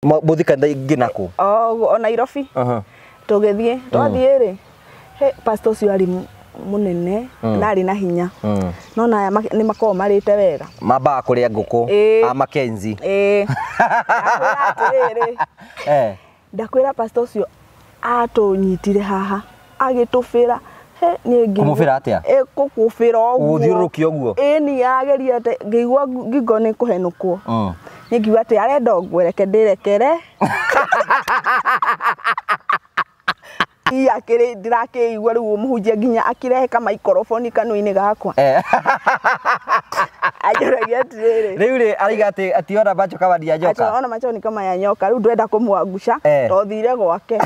Mũthi kanitha ingĩ nakũ? O Nairobi. Tũgĩthiĩ, twathiĩ rĩ, he pastor ũcio arĩ mũnene na arĩ na hinya. No na aya nĩ makoragwo marĩte wega. Mambaga kũrĩa ngũkũ a Mackenzie. Ĩĩ. Ndakwĩra atĩrĩrĩ. Ndakwĩra pastor ũcio atũnyitire haha agĩtũbĩra. He niĩ ngĩigua. Kũmũbĩra atĩa? Kũkũbĩra ũguo. Gũthiũrũrũkia ũguo? Ĩĩ niĩ ageria atĩ ngĩigua ngingo nĩ kũhenũkwo. Niĩ ngiuga atĩ arenda ũguo reke ndĩrekere. Niĩ akĩrĩ ndirakĩigua rĩu mũhunjia nginya akĩrehe kamaikoroboni kanua-inĩ gakwa. Anjũragia atĩrĩrĩ. Rĩu rĩ araiga atĩ ationa macho kama ni ya nyoka. Ationa macho ni kama ya nyoka rĩu ndwenda kũmwangusha tothire gwake.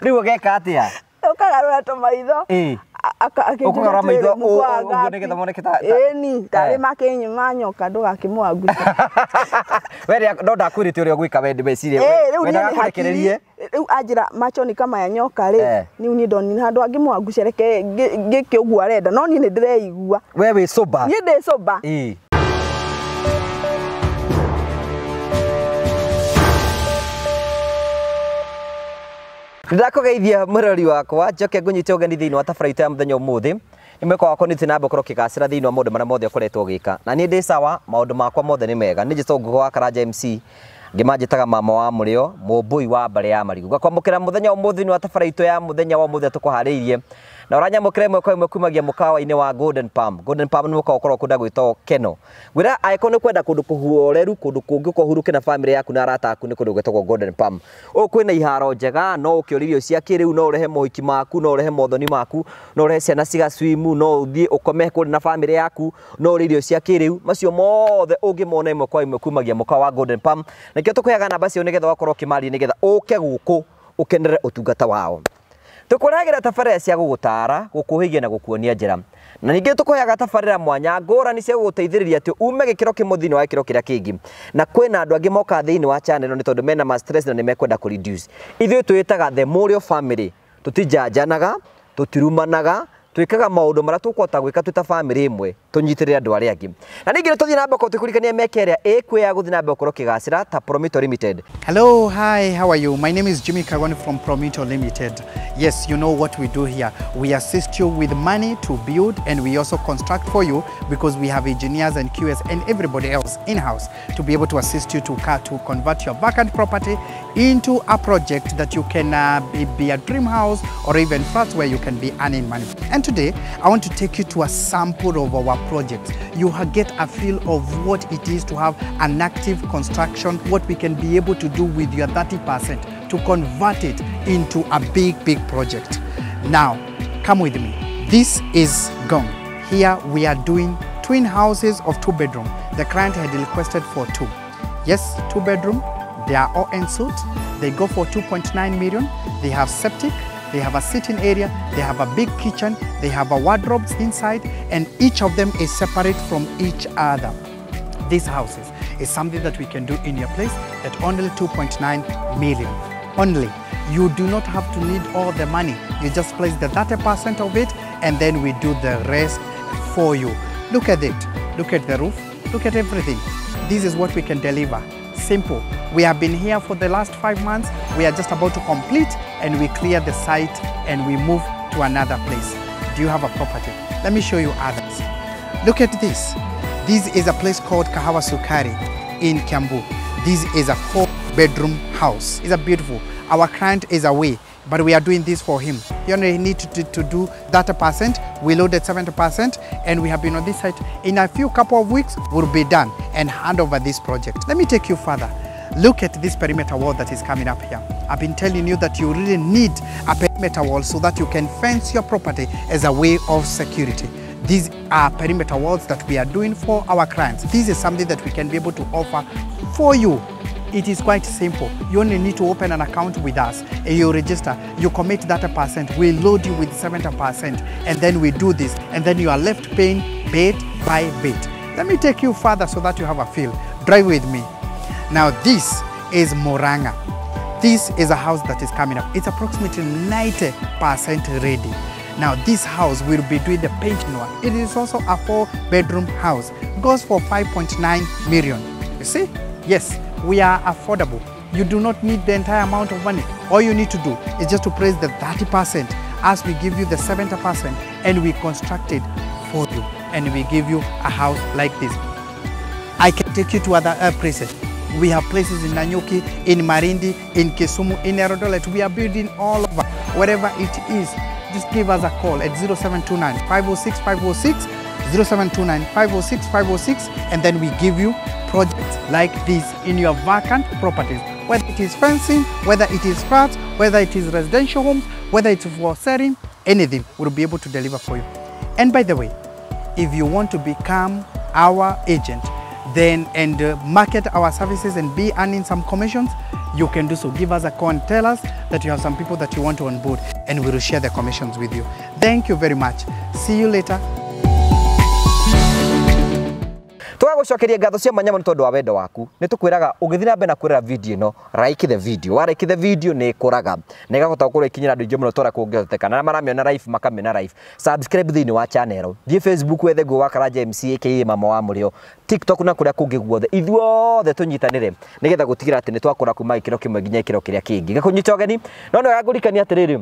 Rĩu ũgeka atĩa? Ũkagarũra tũmaitho. Ũkũgarũra maitho ũguo nĩgetha moneke ta ĩni tarĩ makĩnyĩ ma nyoka ndũgakĩmwangusha. We no ndakwĩrĩte ũrĩa ũgwĩka we meciria. Wendaga kũrekererie. Rĩu anjĩra macho ni kama ya nyoka rĩ niĩ niĩ ndonire handũ angĩmwangusha reke ngĩke ũguo arenda no niĩ nĩ ndĩreigua. We wĩ sober. Niĩ ndĩ sober. Ndakũgeithia mũrori wakwa njoke ngũnyite ũgeni thĩinĩ wa tabarĩra itũ ya mũthenya ũmũthĩ. Nĩ mwĩko wakwa nĩ na mbere ũkĩgacĩra thĩinĩ wa maũndũ marĩa mothe ũkoretwo ũgĩka. Na niĩ ndĩ sawa, maũndũ makwa mothe nĩ mega. Nĩ njĩtagwo Ngũgũ wa Karanja MC, ngĩmanjĩtaga mama wa mũrĩo, mũmbũi wa mbarĩ ya marigũ. Ngakwamũkĩra mũthenya ũmũthĩ thĩinĩ wa tabarĩra itũ ya mũthenya wa ũmũthĩ tũkũharĩirie. Na ũranyamũkĩra ĩmwe kwa ĩmwe kumagia mũkawa-inĩ wa Golden Palm. Golden Palm nĩ mũkawa ũkoragwo kũndũ gwĩtagwo Keno. Ngwĩra angĩkorwo nĩ kwenda kũndũ kũhoreru, kũndũ kũngĩ ũka ũhurũke na bamĩrĩ yaku na arata aku nĩ kũndũ gwĩtagwo Golden Palm. Ũũ kwĩna iharo njega, no ũkĩũrie irio cia kĩrĩu, no ũrehe mohiki maku, no ũrehe mothoni maku, no ũrehe ciana ciga swim, no ũthiĩ ũkome kũndũ na bamĩrĩ yaku, no ũrĩe irio cia kĩrĩu. Macio mothe ũngĩmona ĩmwe kwa ĩmwe kumagia mũkawa wa Golden Palm. Nĩkĩo tũkũheaga namba cio nĩgetha ũgakorwo ũkĩmaria nĩgetha ũke gũkũ ũkenere ũtungata wao. Tũkũrehagĩra tabarĩra cia gũgũtara, gũkũhĩgia na gũkuonia njĩra. Na ningĩ tũkũheaga tabarĩra mwanya ngũrani cia gũgũteithĩrĩria atĩ ume gĩkĩro kĩmwe thĩinĩ wa gĩkĩro kĩrĩa kĩngĩ. Na kwĩna andũ angĩ mokaga thĩinĩ wa channel nĩ tondũ mena ma stress na nĩ mekwenda kũ reduce. Ithuĩ twĩtaga The Mũrĩo Family. Tũtijanjanaga, tũtirumanaga, twĩkaga maũndũ marĩa tũkũhota gwĩka twĩ ta bamĩrĩ ĩmwe tũnyitĩrĩre andũ arĩa angĩ. Na ningĩ nĩ tũthiĩ na mbere tũkũririkania mĩeke ĩrĩa ĩkuo ya gũthiĩ na mbere gũkorwo ũkĩgacĩra ta Promito Limited. Hello, hi, how are you? My name is Jimmy Kagoni from Promito Limited. Yes, you know what we do here. We assist you with money to build, and we also construct for you because we have engineers and QS and everybody else in-house to be able to assist you to convert your vacant property into a project that you can be a dream house or even flats where you can be earning money. And today, I want to take you to a sample of our projects. You get a feel of what it is to have an active construction, what we can be able to do with your 30% to convert it into a big, big project. Now, come with me. This is Ngong. Here we are doing twin houses of 2 bedroom. The client had requested for 2. Yes, 2 bedroom. They are all en suite. They go for 2.9 million. They have septic. They have a sitting area, they have a big kitchen, they have a wardrobes inside, and each of them is separate from each other. These houses is something that we can do in your place at only 2.9 million. Only. You do not have to need all the money. You just place the 30% of it, and then we do the rest for you. Look at it. Look at the roof. Look at everything. This is what we can deliver. Simple. We have been here for the last 5 months. We are just about to complete, and we clear the site and we move to another place. Do you have a property? Let me show you others. Look at this. This is a place called Kahawa Sukari in Kiambu. This is a 4-bedroom house. It's a beautiful. Our client is away, but we are doing this for him. He only needs to do 30%. We loaded 70%, and we have been on this site. In a few couple of weeks, we'll be done and hand over this project. Let me take you further. Look at this perimeter wall that is coming up here. I've been telling you that you really need a perimeter wall so that you can fence your property as a way of security. These are perimeter walls that we are doing for our clients. This is something that we can be able to offer for you. It is quite simple. You only need to open an account with us and you register, you commit that percent, we load you with 70%, and then we do this, and then you are left paying bit by bit. Let me take you further so that you have a feel. Drive with me. Now this is Murang'a. This is a house that is coming up. It's approximately 90% ready. Now this house will be doing the painting work. It is also a 4-bedroom house. Goes for 5.9 million. You see? Yes. We are affordable. You do not need the entire amount of money. All you need to do is just to press the 30% as we give you the 70% and we construct it for you and we give you a house like this. I can take you to other places. We have places in Nanyuki, in Marindi, in Kisumu, in Eldoret. We are building all over. Wherever it is, just give us a call at 0729 506 506, 0729 506 506, and then we give you projects like this in your vacant properties. Whether it is fencing, whether it is flats, whether it is residential homes, whether it's for selling, anything, we'll be able to deliver for you. And by the way, if you want to become our agent, then and market our services and be earning some commissions, you can do so. Give us a call and tell us that you have some people that you want to onboard, and we will share the commissions with you. Thank you very much. See you later. Tũgagũcokeria ngatho cia mwanya mũno tondũ wa wendo waku. Nĩ tũkwĩraga ũgĩthiĩ na mbere na kwĩrora video ĩno, like the video. Wa like the video nĩ ĩkũraga na ĩkahota gũkorwo ĩkinyĩra andũ aingĩ mũno ta ũrĩa kũngĩhotekeka. Na arĩa maramĩona live makamĩona live. Subscribe thĩinĩ wa channel. Thiĩ Facebook wethe Ngũgĩ wa Karanja MC aka Mama wa Mũrĩo. TikTok na kũrĩa kũngĩ guothe. Ithuothe tũnyitanĩre nĩgetha gũtigĩrĩra atĩ nĩ twakũra kuma gĩkĩro kĩmwe nginya gĩkĩro kĩrĩa kĩngĩ. Ngakũnyita ũgeni no nĩ wega ngũririkanie atĩrĩrĩ,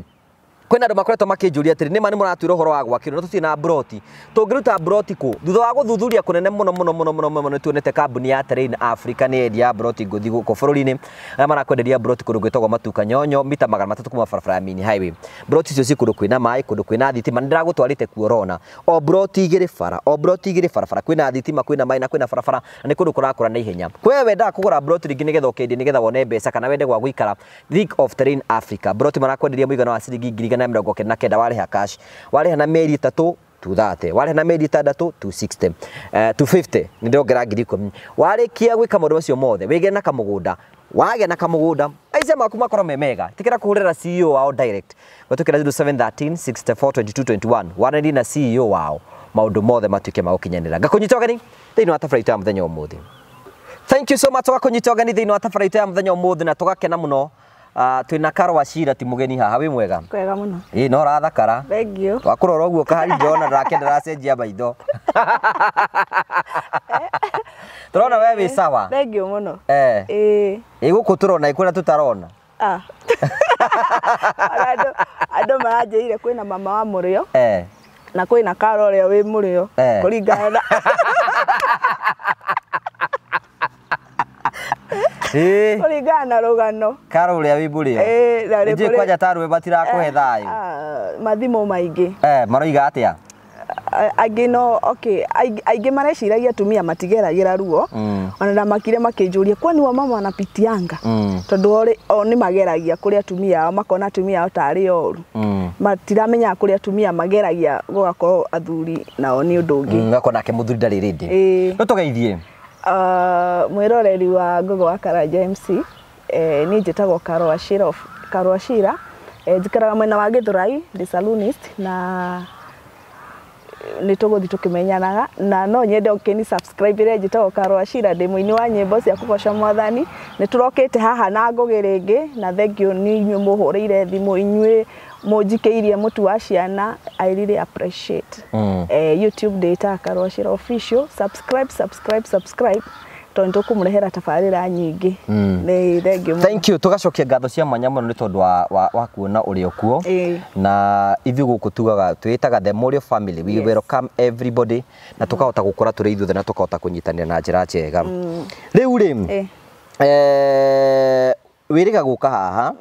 kwĩna andũ makoretwo makĩnjũria atĩrĩ, nĩma nĩ mũratwĩra ũhoro wa gwakĩrwo no tũtirĩ na mburoti, tũngĩruta mburoti kũ? Thutha wa gũthuthuria kũnene mũno mũno mũno mũno mũno nĩtuonete kambuni ya Terrain Africa nĩ yendia mburoti ngũthi gũkũ bũrũri-inĩ. Arĩa marakwenderia mburoti kũndũ gwĩtagwo Matuka Nyonyo, mita 300 kuma barabara ya Main Highway. Mburoti icio ci kũndũ kwĩna maĩ, kũndũ kwĩna thitima. Nĩ ndĩragũtwarĩte kuo ũrona o mburoti igĩrĩ bara, o mburoti igĩrĩ barabara, kwĩna thitima, kwĩna maĩ na kwĩna barabara, na nĩ kũndũ kũrakũra na ihenya. Kwe wendaga kũgũra mburoti rĩngĩ nĩgetha ũkendie, nĩgetha wone mbeca kana wende gwa gũikara, think of Terrain Africa. Mburoti marakwenderia mũigana wa ciringi 199,000 warĩha cash, warĩha na mĩeri 3 230, warĩha na mĩeri 6 260, 250, nĩ ndĩrongera 10,000. Warĩkia gwĩka maũndũ macio mothe, wĩgĩre na kamũgũnda, wagĩa na kamũgũnda, aica maku makorwo me mega. Ĩtĩkĩra kũhũrĩra CEO wao direct, gwĩtũkĩra 0713 64 22 21, waranĩrie na CEO wao, maũndũ mothe matuĩke ma gũkinyanĩra. Ngakũnyita ũgeni thĩinĩ wa tabarĩra itũ ya mũthenya ũmũthĩ. Thank you so much tũgakũnyita ũgeni thĩinĩ wa tabarĩra itũ ya mũthenya ũmũthĩ na tũgakena mũno. Twĩna Carol Wachira ti mũgeni haha, wĩ mwega? Kwega mũno. Ĩĩ no ũrathakara. Thank you. Twakũrora ũguo kahari ndĩrona ndĩrakenda ndĩracenjia maitho. Tũrona we wĩ sawa. Thank you mũno. Ĩĩ. Ĩ gũkũ tũrona ĩ kũrĩa tũtarona. Ah. Andũ maranjĩrire kwĩna mama wa Mũrĩo. Na kwĩna Carol ũrĩa wĩ Mũrĩo. Kũringana na kũringana na rũgano. Carol ũrĩa wĩ Mũrĩo. Nĩnjũĩ kwanja ta arũme matirakũhe thayũ. Mathimo maingĩ. Maroiga atĩa? Angĩ no okay, aingĩ mareciragia atumia matigeragĩra ruo. Ona ndamakire makĩnjũria kwani wa mama wanapitianga? Tondũ o nĩ mageragia kũrĩ atumia ao, makona atumia ao tarĩ oru. Matiramenyaga kũrĩ atumia mageragia gũgakorwo athuri nao nĩ ũndũ ũngĩ. Gakona nake mũthuri ndarĩ ready. No tũgeithie. Mwĩroreri wa Ngũgĩ wa Karanja MC, niĩ njĩtagwo Carol Wachira, Carol Wachira, njikaraga mwena wa Gĩthũrai, ndĩ saloonist na nĩ tũgũthiĩ tũkĩmenyanaga na no nyende ũkĩni subscribe ĩrĩa njĩtagwo Carol Wachira, ndĩ mũini wa nyĩmbo cia kũgoca Mwathani. Nĩ tũrokĩte haha na Ngũgĩ rĩngĩ na thank you nĩ inyuĩ mũhũrĩire thimũ, inyuĩ mũnjikĩirie mũtu wa ciana, I really appreciate. YouTube ndĩtaga Carol Wachira official, subscribe subscribe subscribe tondũ nĩ tũkũmũrehera tabarĩra nyingĩ. Nĩ thank you mũno. Thank you. Tũgacokia ngatho cia mwanya mũno nĩ tondũ wa kuona ũrĩa ũkuo. Na ithuĩ gũkũ tugaga twĩtaga the Mũrĩo family. We welcome everybody na tũkahota gũkũra tũrĩ ithuothe na tũkahota kũnyitanĩra na njĩra njega. Rĩu rĩ, wĩrĩga gũka haha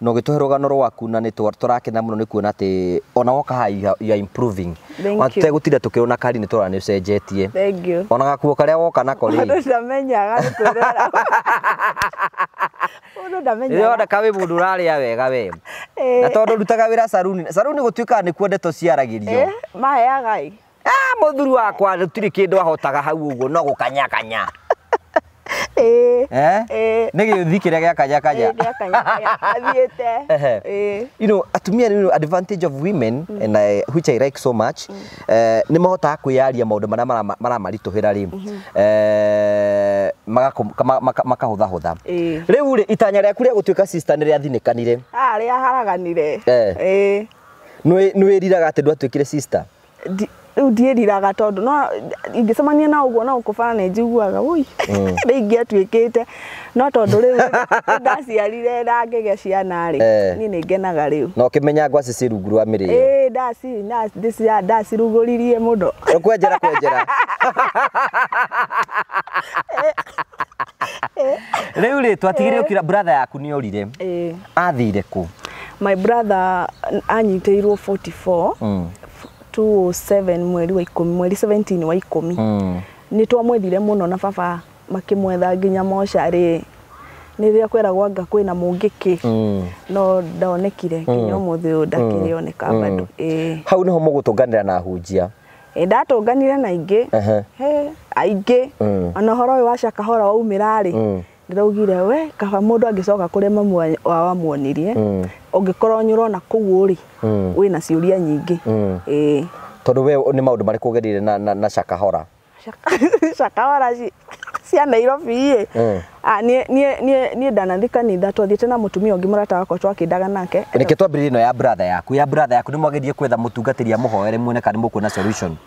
na ũgĩtũhe rũgano rwaku na nĩ tũrakena mũno nĩ kuona atĩ ona woka haha you are improving. Thank you. Tũtegũtinda tũkĩrwo kari nĩ tũrona nĩ ũcenjetie. Thank you. Ona gakuo karĩa woka nako rĩ. Mũndũ ndamenyaga nĩ kwĩrora. Mũndũ ndamenyaga. Ndĩrona ka wĩ mũndũ ũrarĩa wega we. Na tondũ ndutaga wĩra saruni, saruni gũtuĩkaga nĩkuo ndeto ciaragĩrio. Maheaga ĩ. Mũthuri wakwa gũtirĩ kĩndũ ahotaga hau ũguo no gũkanyakanya. Nĩ gĩũthi kĩrĩa gĩakanyakanya. Gĩakanyakanya. You know, atumia, you know, advantage of women and I, which I like so much, nĩ mahotaga kwĩyaria maũndũ marĩa maramaritũhĩra rĩ, makahũthahũtha. Rĩu rĩ, itanya rĩaku rĩa gũtuĩka sister nĩ rĩathinĩkanire? Rĩaharaganire. Nĩ wĩriraga atĩ ndwatuĩkire sister? Rĩu Rĩu ndiĩriraga tondũ no ingĩcemania na ũguo no gũkũ bara nĩ njiguaga ui rĩu ingĩatuĩkĩte no tondũ rĩu ndaciarire na ngĩgĩa ciana rĩ niĩ nĩ ngenaga rĩu. Na ũkĩmenya ngwacĩ ciĩ rungu rwa mĩrĩo. Ĩĩ ndacirugũririe mũno. Kwenjera kwenjera. Rĩu rĩ twatigire ũkira brother yaku nĩ orire. Athire kũ? My brother anyitĩirwo 44 207 mweri wa 10 mweri 17 wa 10. Nĩ twamwethire mũno na baba makĩmwetha nginya mocarĩ nĩ rĩrĩa kweragwo anga kwĩna mũngĩkĩ no ndonekire nginya ũmũthĩ ũyũ ndakĩrĩoneka bado. Hau nĩho mũgũtũnganĩra na ahunjia. Ndatũnganire na aingĩ aingĩ ona ũhoro ũyũ wa Shakahola waumĩra rĩ ndĩraugire we kaba mũndũ angĩcoka kũrĩa mamu wao amuonirie ũngĩkorwo nĩ ũrona kũu ũrĩ wĩna ciũria nyingĩ. Tondũ we nĩ maũndũ marĩkũ ũgereire na Shakahola? Shakahola cia Nairobi ĩ niĩ ndanathiĩ kanitha twathiĩte na mũtumia ũngĩ mũrata wakwa twakĩndaga nake. Reke twambĩrĩrie ĩno ya brother yaku. Ya brother yaku nĩ mwagerie kwetha mũtungatĩri amũhoere muone kana nĩ mũkuona solution.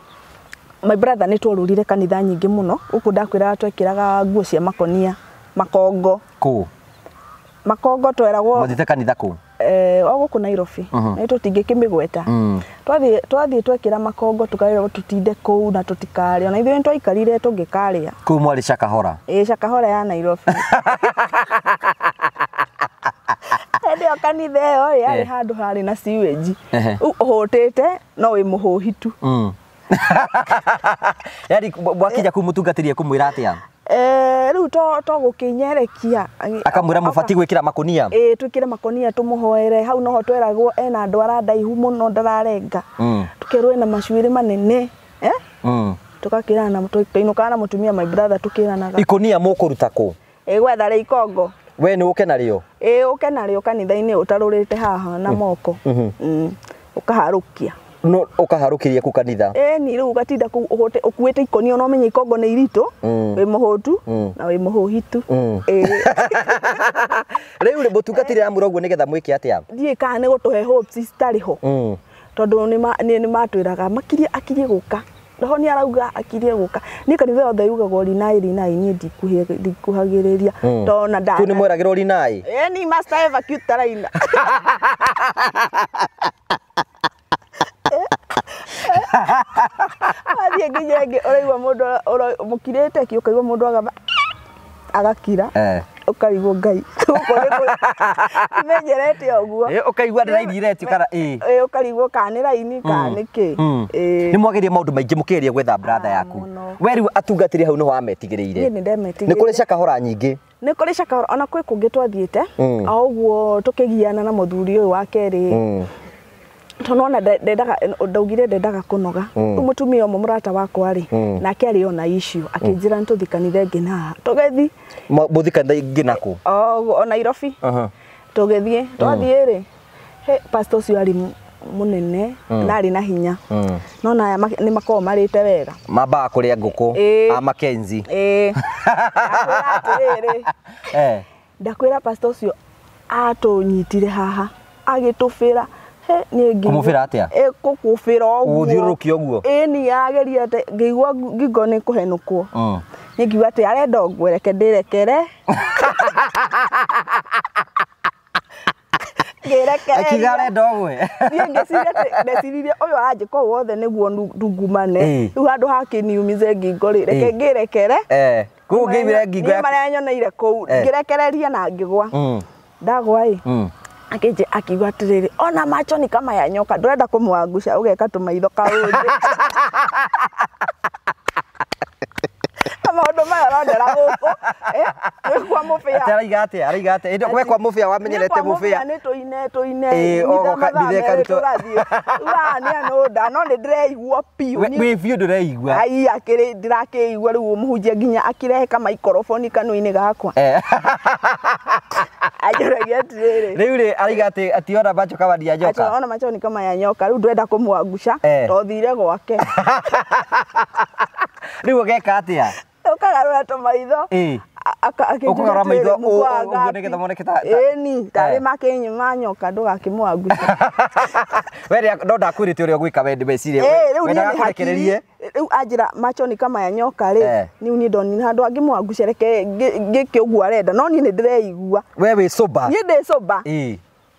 My brother nĩ twarũrire kanitha nyingĩ mũno gũkũ ndakwĩraga twekĩraga nguo cia makonia makongo. Kũ? Makongo tweragwo. Mwathiĩte kanitha kũ? O gũkũ Nairobi. Nĩ tũtingĩkĩmĩgweta. Twathiĩ twekĩra makongo tũkarĩrwo tũtinde kũu na tũtikarĩa. Na ithuĩ nĩ twaikarire tũngĩkarĩa. Kũu mwarĩ Shakahola? Ĩĩ Shakahola ya Nairobi. Hĩndĩ ĩyo kanitha ĩyo yarĩ handũ harĩ na sewage. Ũhũtĩte no wĩ mũhũhitu. Yaani mwakinya kũu mũtungatĩri ekũmwĩra atĩa? Rĩu to gũkĩnyerekia akamwĩra mũbatiĩ gwĩkĩra makonia. Ĩĩ twĩkĩre makonia tũmũhoere hau noho tweragwo ena ndwara ndaihu mũno ndararenga. Tũkerwo ena macuĩrĩ manene tũgakĩrana tũinũkaga na mũtumia my brother tũkĩranaga. Ikonia mũkũruta kũ? Ĩĩ gwetha rĩ ikongo. We nĩ ũke narĩo? Ĩĩ ũke narĩo kanitha-inĩ ũtarũrĩte haha na moko. Ũkaharũkia. No ũkaharũkĩria kũ kanitha? Ĩĩ ni rĩu ũgatinda kũu ũkuĩte ikonia no ũmenye ikongo nĩ iritũ wĩ mũhũtu na wĩ mũhũhitu. Rĩu rĩ mũtungatĩri aramwĩra ũguo nĩgetha mwĩke atĩa? Ndiũĩ kana nĩ gũtũhe hopes citarĩ ho. Tondũ nĩ matwĩraga makirie akirie gũka. Roho nĩ arauga akirie gũka. Niĩ kanitha yothe yugagwo rinai rinai niĩ ndikuhagĩrĩria. Tondũ nda. Kũu nĩ mweragĩrwo rinai? Ĩĩ ni master Eva Cutaraina. Athiĩ nginya ĩngĩ ũraigua mũndũ mũkirĩte ki ũkaigua mũndũ agakira ũkarigwo Ngai gũkũ nĩ ũguo ũkaigua nĩ raini iretio kana ĩĩ ũkarigwo kana nĩ raini kana nĩ kĩ. Nĩ mwageria maũndũ maingĩ mũkĩgeria gwetha brother yaku. We rĩu atungatĩri hau nĩho wametigĩrĩire. Niĩ nĩ ndemetigĩrĩire. Nĩ kũrĩ Shakahola nyingĩ? Nĩ kũrĩ Shakahola ona kwĩ kũngĩ twathiĩte o ũguo tũkĩgiana na mũthuri ũyũ wa kerĩ. Tondũ ona ndendaga ndaugire ndendaga kũnoga. Rĩu mũtumia ũmwe mũrata wakwa rĩ nake arĩ ona issue akĩnjĩra nĩ tũthiĩ kanitha ĩngĩ na haha. Tũgĩthiĩ. Mũthiĩ kanitha ĩngĩ na kũ? O Nairobi. Tũgĩthiĩ twathiĩ rĩ pastor ũcio arĩ mũnene na arĩ na hinya. No na aya nĩ makoragwo marĩte wega. Mambaga kũrĩa ngũkũ a Mackenzie. Ĩĩ. Ndakwĩra atĩrĩrĩ. Ndakwĩra pastor ũcio atũnyitire haha agĩtũbĩra. Kũmũbĩra atĩa? Kũkũbĩra ũguo. Gũthiũrũrũkia ũguo? Ĩĩ ni ageria atĩ ngĩigua ngingo nĩ kũhenũkwo. Niĩ ngiuga atĩ arenda ũguo reke ndĩrekere. Ngĩrekereria. Akiuga arenda ũgwe. Niĩ ngĩciria atĩ ndeciririe ũyũ aranjĩka ũũ wothe nĩguo ndungumane. Rĩu handũ ha kĩniumize ngingo rĩ reke ngĩrekere. Kũu ngĩiguire ngingo yaku. Niĩ marĩa nyoneire kũu ngĩrekereria na ngĩgwa. Ndagwa ĩ. Akije akiuga atiriri ona macho ni kama ya nyoka ndurenda kumwangusha ugeka tumaitho kaundu maundu maya ũrondera gũkũ nĩ kwa mũbĩa. Atĩ araiga atĩa? Araiga atĩa? Ĩndĩ we kwa mũbĩa wamenyerete mũbĩa. Nĩ tũine tũine tũgathiĩ. Wa nĩ anũnda no nĩ ndĩreigua biũ. Wĩ biũ ndũreigua. Ai akĩrĩ ndirakĩigua rĩu mũhunjia nginya akĩrehe kamaikoroboni kanua-inĩ gakwa. Anjũragia atĩrĩrĩ. Rĩu rĩ araiga atĩ ati ona macho kama ni ya nyoka. Ati ona macho ni kama ya nyoka rĩu ndũrenda kũmwangusha tothire gwake. Rĩu ũgeka atĩa? Ũkagarũra tũmaitho. Ũkũgarũra maitho ũguo nĩgetha moneke ta ĩni tarĩ makĩnyima nyoka ndũgakĩmwanguce. We no ndakwĩrĩte ũrĩa ũgwĩka we meciria wendaga kũrekererie rĩu anjĩra macho ni kama ya nyoka rĩ niĩ niĩ ndonire handũ angĩmwanguce reke ngĩke ũguo arenda no niĩ nĩ ndĩreigua. We wĩ sober. Niĩ ndĩ sober.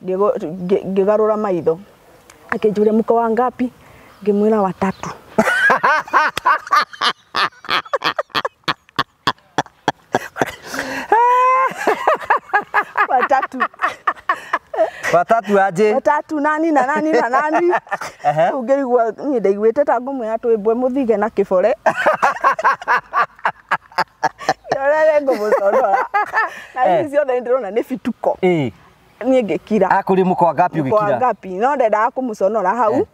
Ngĩgarũra maitho akĩnjũria mko wangapi, ngĩmwĩra watatu. Watatu. Watatu aje? Watatu nani na nani na nani. Rĩu ngĩrigwo niĩ ndaiguĩte ta ngũmwĩra twĩmbwe mũthige na kĩbore. Ngĩrora ngũmũconora. Na ici ciothe nĩndĩrona nĩ bituko. Niĩ ngĩkira. Akũrĩ mũko wangapi ũgĩkira? Mũko wangapi. No ndendaga kũmũconora hau.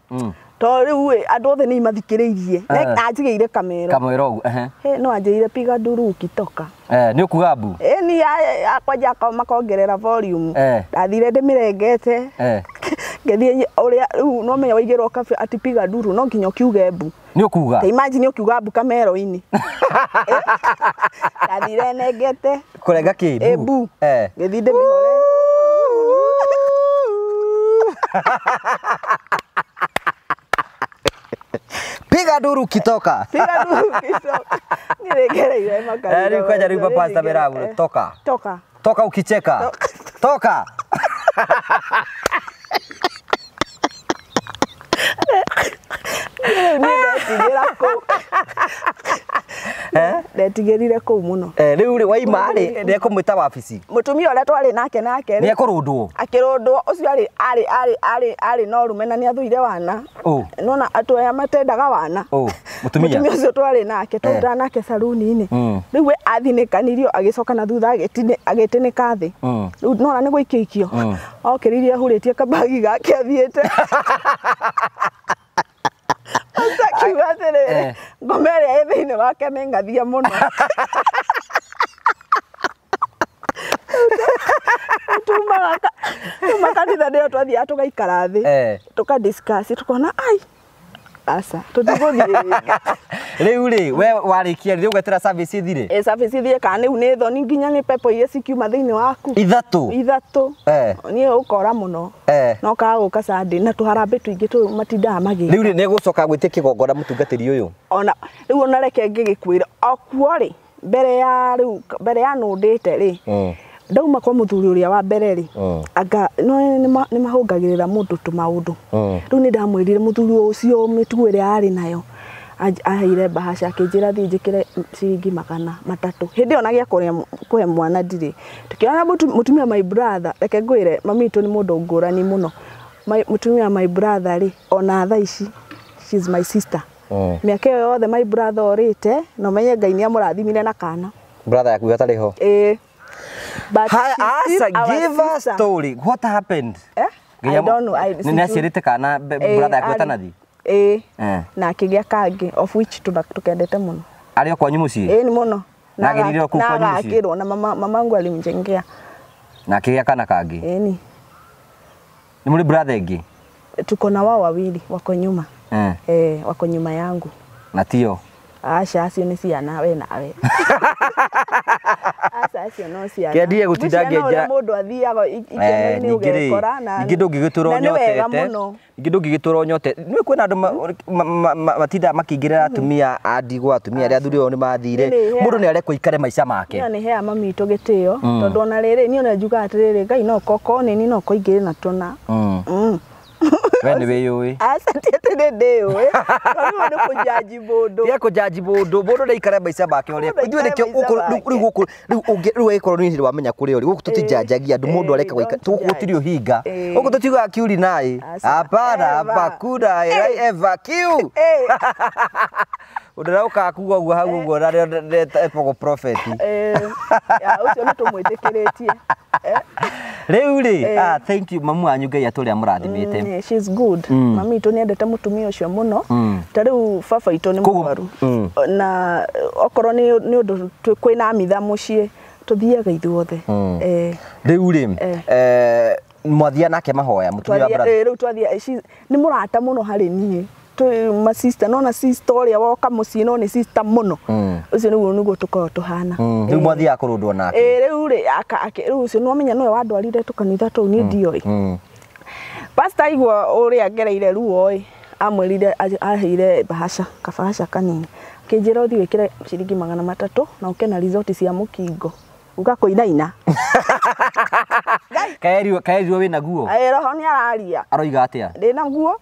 Tondũ rĩu andũ othe nĩ mathikĩrĩirie. Anjigĩire kamero. Kamero ũguo. No anjĩrire piga nduru ukitoka. Nĩ ũkuga mbu? Ĩni kwanja makongerera volume. Ndathire ndĩmĩrengete. Ngĩthiĩ ũrĩa rĩu no menya waigĩrwo kabe ati piga nduru no nginya ũkiuge mbu. Nĩ ũkuga? Ta imagine ũkiuga mbu kamero-inĩ. Ndathire nengete. Kũrenga kĩ? Mbu. Ngĩthiĩ ndĩmĩhorere. Piga nduru ukitoka. Piga nduru ukitoka. Niregereire makanitha. Rĩu kwanja rĩu pastor meragu toka. Toka. Toka ukicheka. Toka. Rĩu niĩ ndetigĩra kũu. Ndetigĩrire kũu mũno. Rĩu rĩ waima rĩ nĩ ekũmwĩta wabici. Mũtumia ũrĩa twarĩ nake nake nĩ ekũrũndwo. Akĩrũndwo ũcio arĩ no rume na nĩ athũire wana. Nona andũ aya matendaga wana. Mũtumia ũcio twarĩ nake twarutaga nake saruni-inĩ. Rĩu we athinĩkanirio agĩcoka na thutha agĩtĩnĩka thĩ. Rĩu nona nĩ gũikio ikio. Okĩrĩirie ahurĩtie kabagi gake athiĩte. Akiuga atĩrĩrĩ, ngoma ĩrĩa ĩ thĩinĩ wake nĩ ng'athia mũno. Tuma kanitha nĩyo twathiaga tũgaikara thĩ, tũka discuss tũkona ai aca tũtigũthiĩ rĩngĩ. Rĩu rĩ we warĩkia rĩ ũgetera service ithire? Service ithire kana rĩu nĩ thoni nginya nĩ pepo iria cikiuma thĩinĩ waku. Ithatũ? Ithatũ. Niĩ ũkora mũno. No kaga gũka Sunday na tũharambĩ tũingĩ tũ matindaga magĩka. Rĩu rĩ nĩ egũcoka gwĩtia kĩgongona mũtungatĩri ũyũ? Ona rĩu ona reke ngĩgĩkwĩra okuo rĩ mbere ya rĩu mbere ya nũndĩte rĩ ndauma kwa mũthuri ũrĩa wa mbere rĩ anga no nĩ mahũngagĩrĩra mũndũ tũmaũndũ. Rĩu nĩ ndamwĩrire mũthuri ũcio mĩtugo ĩrĩa arĩ nayo aheire bahasha akĩnjĩra thiĩ njĩkĩre ciringi 300. Hĩndĩ ĩyo na gĩa kũhe mwana ndirĩ. Tũkĩona mũtumia my brother, reke ngwĩre mami witũ nĩ mũndũ ngũrani mũno. Mũtumia my brother rĩ ona thaa ici she's my sister. Mĩaka ĩyo yothe my brother orĩte na ũmenye Ngai nĩ amũrathimire na kana. Brother yaku atarĩ ho? Ĩĩ. But Asa, give us story. What happened? I don't know. Nĩ aciarĩte kana brother yaku atanathi? Na akĩgĩa kangĩ of which tũkendete mũno. Arĩ o kwanyu mũciĩ? Ĩĩ nĩ mũno. Na agĩrire o kũu kwanyu mũciĩ? Na agakĩrwo na mamangu alimjengea. Na akĩgĩa kana kangĩ? Ĩĩ ni. Nĩ mũrĩ brother ĩngĩ? Tuko na wao wawili wako nyuma. Wako nyuma yangu. Na tio? Aca acio nĩ ciana we nawe. Aca acio no ciana. Kĩendie gũtinda ngĩenja. Mũndũ athiaga ikeno-inĩ ũgekora na ningĩ ndũngĩgĩtũra ũnyotete. Ningĩ ndũngĩgĩtũra ũnyotete. Nĩ kwĩna andũ matindaga makĩingĩrĩra atumia a ndigwa, atumia arĩa athuri ao nĩ mathire. Mũndũ nĩ arekwo aikare maica make. Niĩ nĩ heaga mami witũ gĩtĩo tondũ ona rĩrĩ niĩ ona njugaga atĩrĩrĩ Ngai no koko nĩ niĩ no koingĩre na tũna. We nĩ wĩyũĩ? Aca ti atĩ nĩ ndĩyũĩ. Tondũ nĩ kũnjanji mũndũ. Tiga kũnjanji mũndũ, mũndũ nĩ aikare maica make ũrĩa. Ithuĩ nĩkĩo gũkũ rĩu gũkũ rĩu ũngĩ rĩu angĩkorwo nĩ hĩndĩ wamenya kũrĩa ũrĩ, gũkũ tũtinjanjagia andũ, mũndũ areka gũikara, gũkũ gũtirĩ ũhinga. Gũkũ tũtiugaga kiuri naĩ. Hapana, hapa kuna eva kiu. Ũndũ ũrĩa ũkaga kuga ũguo hau ũguo na rĩo etagwo prophet. Ũcio nĩ tũmwĩtĩkĩrĩtie. Rĩu rĩ, thank you mamu wanyu Ngai atũrĩa amũrathimĩte. She's good. Mami witũ nĩ endete mũtumia ũcio mũno. Ta rĩu baba witũ nĩ mũrwaru. Na okorwo nĩ ũndũ kwĩna mitha mũciĩ tũthiaga ithuothe. Rĩu rĩ, mwathia nake mahoya mũtumia wa brother? Rĩu twathia, nĩ mũrata mũno harĩ niĩ. twĩ ma sister nona sister ũrĩa woka mũciĩ no nĩ sister mũno. Ũcio nĩguo nĩguo tũkoragwo tũhana. Rĩu mwathiaga kũrũndwo nake? Ĩĩ, rĩu rĩ rĩu ũcio nĩwamenya nĩwe wandwarire tũkanitha tũu, niĩ ndioĩ. Pastor aigua ũrĩa ngereire ruo ĩ, amwĩrire aheire bahasha, kabahasha kanini, akĩnjĩra ũthiĩ wĩkĩre ciringi 300 na ũke na result cia mũkingo uga kũinaina. Kaerirwo wĩna guo? Ĩ, roho nĩ araria. Aroiga atĩa? Ndĩna guo.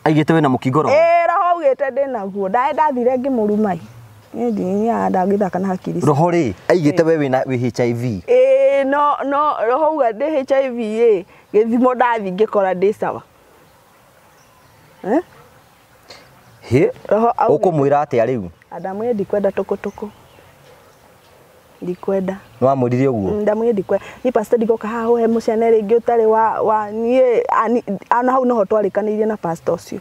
Aigĩte wĩna mũkingo roho? Ĩ, roho augĩte ndĩna guo. Ndaĩ ndathire ngĩmũruma ĩ, niĩ ndangĩthaka na hakiri. Roho rĩ aigĩte we wĩna wĩ HIV? Ĩ, no roho uga ndĩ HIV ĩ, gĩthimo ndathi ngĩkora ndĩ sawa. Eh? Hĩ. Roho augĩte. Ũkũmwĩra atĩa rĩu? Ndamwĩra ndikwenda tũkũtũkũ, ndikwenda. Nĩ wamwĩrire ũguo? Ndamwĩra ndikwenda ni pastor, ndigoka haha ũhe mũcene rĩngĩ ũtarĩ wa niĩ ana hau noho twarĩkanĩirie na pastor ũcio.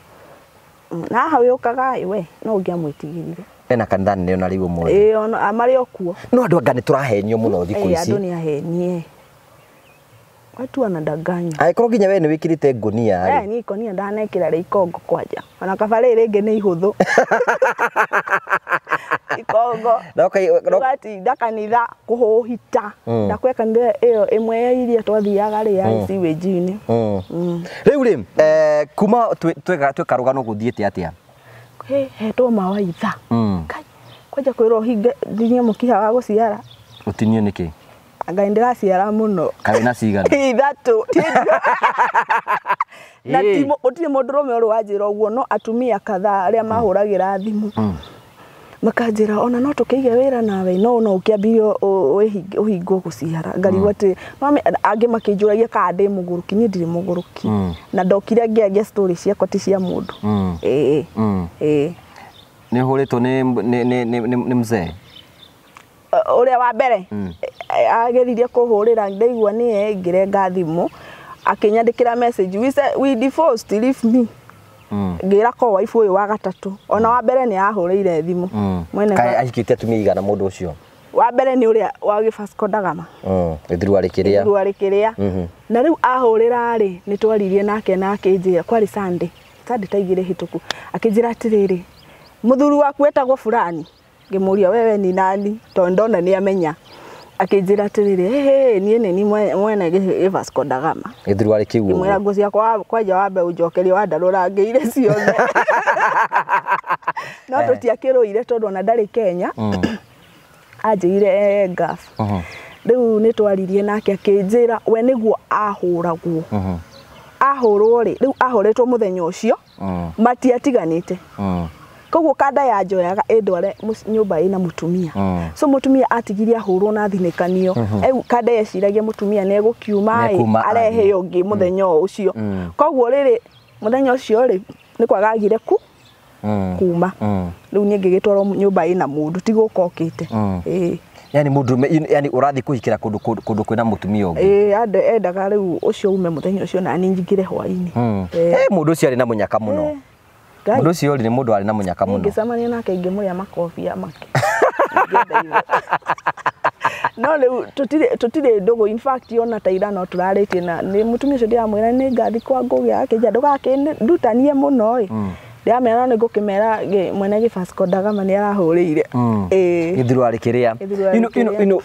Na haha wĩũkaga ĩ, we no ũngĩamwĩtigĩrire. Ena kanitha nene ona rĩu ũmũthĩ? Ĩ, ona marĩ o kuo. No andũ anga nĩ tũrahenio mũno thikũ ici. Andũ nĩ ahenie, watu wanadanganya. Angĩkorwo nginya we nĩ wĩkĩrĩte ngũnia rĩ. Niĩ ikonia ndanekĩra rĩ ikongo kwanja, ona kaba rĩrĩ rĩngĩ nĩ ihũthũ ikongo. Tũgatinda kanitha kũhũhita. Ndakwĩ kanitha ĩyo ĩmwe ya iria twathiaga rĩ ya sewage-inĩ. Rĩu rĩ kuma twĩka rũgano gũthiĩte atĩa? Hetwo mawaitha. Kai, kwanja kwĩrwo ũhinge nginya mũkiha wa gũciara. Ũtinio nĩkĩ? Ngai ndĩraciara mũno. Kaĩ na cigana? 3. Na gũtirĩ mũndũrũme ũrĩ wanjĩra ũguo, no atumia kadhaa arĩa mahũragĩra thimũ makanjĩra ona no tũkĩige wĩra nawe, no no ũkĩambirie ũhingwo gũciara. Ngarigwo atĩ angĩ makĩnjũragia kana ndĩ mũgũrũki, niĩ ndirĩ mũgũrũki. Na ndokire ngĩaria story ciakwa ti cia mũndũ. Ĩĩ. Ĩĩ. Nĩ ũhũrĩtwo nĩ mzee? Ũrĩa wa mbere ageririe kũhũrĩra, ndaigua nĩye ngĩrenga thimũ, akĩnyandĩkĩra message, we said we divorced, leave me. Ngĩra ko wife ũyũ wa gatatũ, ona wa mbere nĩ ahũrĩire thimũ. Mwene Kaĩ ahikĩte atumia igana mũndũ ũcio? Wa mbere nĩ ũrĩa wa gĩ Vasco da Gama. Gĩthurwa rĩkĩrĩa. Gĩthurwa rĩkĩrĩa. Na rĩu ahũrĩra rĩ, nĩ twaririe nake na akĩnjĩra, kwarĩ Sunday, Sunday ta 2 hĩtũku, akĩnjĩra atĩrĩrĩ, mũthuri waku etagwo fulani. Ngĩmũria wewe ni nani, tondũ ndona nĩ amenya. Akĩnjĩra atĩrĩrĩ, hey, niĩ nĩ ni mwene gĩ Vasco da Gama. Gĩthurwa rĩkĩu ũguo. Ngĩmwĩra nguo ciakwa kwanja wambe ũnjokerie wandarũrangĩire ciothe. No tũtiakĩrũire tondũ ona ndarĩ Kenya. Anjĩire ngaf. Rĩu nĩ twaririe nake akĩnjĩra we nĩguo ahũragwo. Ahũrwo rĩ, rĩu ahũrĩtwo mũthenya ũcio, matiatiganĩte. Koguo kanda ya njoyaga ĩndware nyũmba ĩna mũtumia. So mũtumia atigirie ahũrwo na thinĩkanio. Rĩu kanda yeciragia mũtumia nĩ egũkiuma ĩ, arehe ũngĩ mũthenya ũcio. Koguo rĩrĩ mũthenya ũcio rĩ, nĩ kwagagire kuma. Rĩu niĩ ngĩgĩtwarwo nyũmba ĩna mũndũ, ti gũka okĩte. Ĩĩ. Yani mũndũ, yani ũrathiĩ kũhikĩra kũndũ kwĩna mũtumia ũngĩ. Ĩĩ, endaga rĩu ũcio ume mũthenya ũcio na niĩ njingĩre hwaĩ-inĩ. Mũndũ ũcio arĩ na mũnyaka mũno. Mũndũ ũcio nĩ mũndũ arĩ na mũnyaka mũno. Ngĩcemania nake ngĩmũrĩa makobi make. No rĩu tũtirĩ ndũgũ, in fact ona ta ira no tũrarĩtie na nĩ mũtumia ũcio ndĩramwĩra nĩ ngathi kwa Ngũgĩ akĩnjĩra ndũgakĩndutanie mũno ĩ. Ndĩramera no nĩngũkĩmera mwene gĩ Vasco da Gama nĩ arahũrĩire. Ĩĩ. Gĩthurwa rĩkĩrĩa. Ino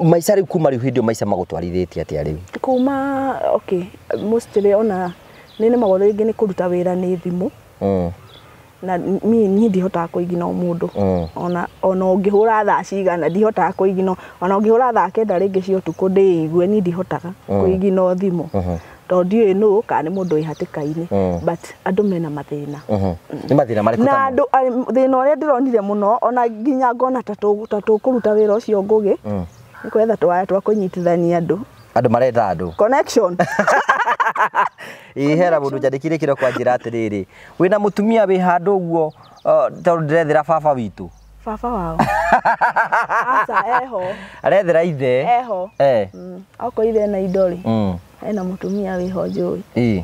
maica rĩu kuma rĩu hĩndĩ ĩyo maica magũtwarithĩtie atĩa rĩu? Kuma okay, mostly ona nĩ nĩmagwo rĩngĩ nĩ kũruta wĩra nĩ thimũ. Na niĩ ndihotaga kũigina mũndũ. Ona ũngĩhũra thaa cigana ndihotaga kũigina, ona ũngĩhũra thaa 9 rĩngĩ cia ũtukũ ndĩigue, niĩ ndihotaga kũigina thimũ. Tondũ ndiũĩ nũ kana nĩ mũndũ wĩ hatĩka-inĩ, but andũ mena mathĩna. Nĩ mathĩna marĩkũ? Na andũ thĩna ũrĩa ndĩronire mũno ona nginya ngona ta tũkũruta wĩra ũcio Ngũgĩ, nĩ kwetha tũwaya twa kũnyitithania andũ. Andũ maretha andũ. Connection. Ĩ hera mũndũ njandĩkire kĩro kwa njĩra atĩrĩrĩ, wĩna mũtumia wĩ handũ ũguo tondũ ndĩrethera baba witũ. Baba wao. Aca eho. Arethera ithe. Eho. Okorwo ithe ena indo rĩ. Ena mũtumia wĩho njũĩ. Ĩ.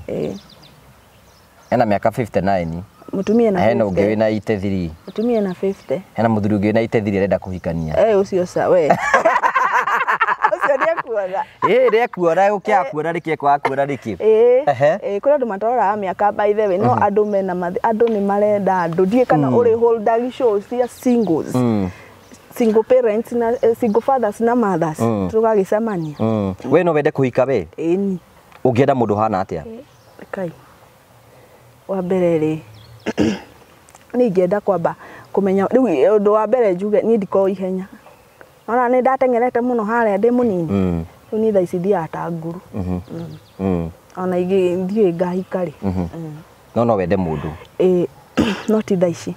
Ena mĩaka 59. Mũtumia na 50. Hena ũngĩ wĩna 83. Mũtumia na 50. Hena mũthuri ũngĩ wĩna 83 arenda kũhikania. Ũcio ca we. Ũcio Ũcio nĩekuona. Ĩĩ nĩekuona gũkĩaga kuona nĩkĩ ekwaga kuona nĩkĩ. Ĩĩ, Ehe. ĩĩ, kũrĩ andũ mataroraga mĩaka by the way, no andũ mena andũ nĩ marenda andũ. Ndiũĩ kana ũrĩ holdaga show cia singles. Single parents na single fathers na mothers tũgagĩcemania. We no wende kũhika we? Ĩni. Ũngĩenda mũndũ ũhana atĩa? Kai. Wa mbere rĩ, niĩ ingĩenda kwamba kũmenya rĩu ũndũ wa mbere njuge niĩ ndikoragwo ihenya. Ona nĩ ndateng'erete mũno harĩa ndĩ mũnini. Rĩu niĩ thaa ici thiaga ta nguru. Ona ingĩ ndiũĩ ngahika rĩ. No wende mũndũ. Ĩĩ, no ti thaa ici.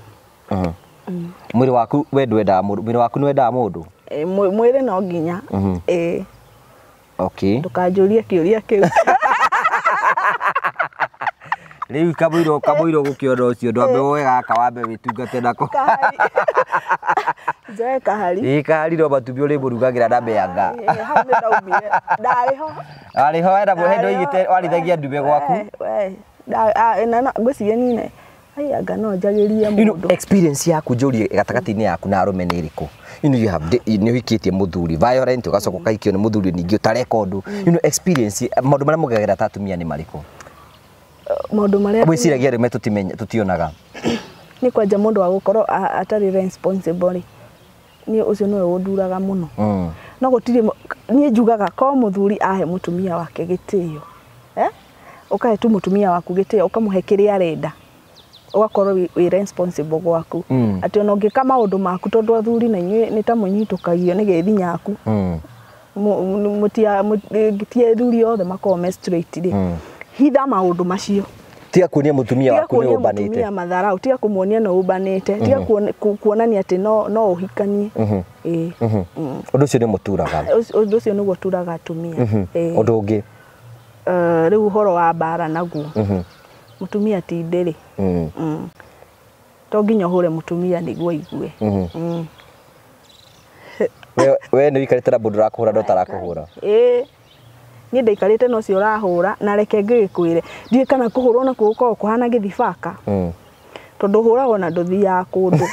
Mwĩrĩ waku we ndwendaga mũndũ, mwĩrĩ waku nĩ wendaga mũndũ? Ĩĩ, mwĩrĩ no nginya. Ĩĩ. Okay. Ndũkanjũrie kĩũria kĩu. Rĩu kamũira ũgũkĩona ũcio ndwambe woe gaka wambe wĩtungate nako. Kahari. Njoe kahari. Ĩĩ kahari no matumbĩ ũrĩmũrugagĩra na mĩanga. Ĩĩ, hau nĩ ndaumire. Ndarĩ ho. Arĩ ho wena hĩndĩ oigĩte warithagia ndume gwaku. We, ngwĩciria niĩ ai anga no njagĩrie You know, mũndũ. experience yaku njũrie gatagatĩ-inĩ yaku na arũme nĩ ĩrĩkũ? You know, you have nĩ ũhikĩtie mũthuri violent ũgacoka ũkahikio nĩ mũthuri ningĩ ũtareka ũndũ. You know, experience maũndũ marĩa mũgeragĩra ta atumia nĩ marĩkũ? Maũndũ marĩa Mwĩciragia arũme tũtionaga. Nĩ kwanja mũndũ wa gũkorwo atarĩ responsible rĩ, niĩ ũcio nĩwe ũnduraga mũno. No gũtirĩ niĩ njugaga ko mũthuri ahe mũtumia wake gĩtĩo. Ũkahe tu mũtumia waku gĩtĩo, ũkamũhe kĩrĩa arenda. Ũgakorwo wĩ responsible gwaku. Atĩ ona ũngĩka maũndũ maku tondũ athuri na inyuĩ nĩ ta mũnyitũkagio nĩ gĩthinyaku. Ti athuri othe makoragwo me straight rĩ. Hitha maũndũ macio. Tiga kuonia mũtumia waku nĩ Tiga kuonia ũmbanĩte. mũtumia matharau, tiga kũmuonia nĩ ũmbanĩte, tiga kuonania atĩ no ũhikanie. Ĩĩ. Ũndũ ũcio nĩ mũturaga. Ũndũ ũcio nĩguo turaga atumia. Ĩĩ. Ũndũ ũngĩ? Rĩu ũhoro wa mbara naguo. Mũtumia ti ndĩrĩ. To nginya ũhũre mũtumia nĩguo aigue. We nĩ ũikarĩte na mũndũ ũrakũhũra na ũtarakũhũra? Ĩĩ. Niĩ ndaikarĩte na ũcio ũrahũra na reke ngĩgĩkwĩre. Ndiũĩ kana kũhũrwo nakuo gũkoragwo kũhana gĩthibaka. Tondũ ũhũragwo na ndũthiaga kũndũ.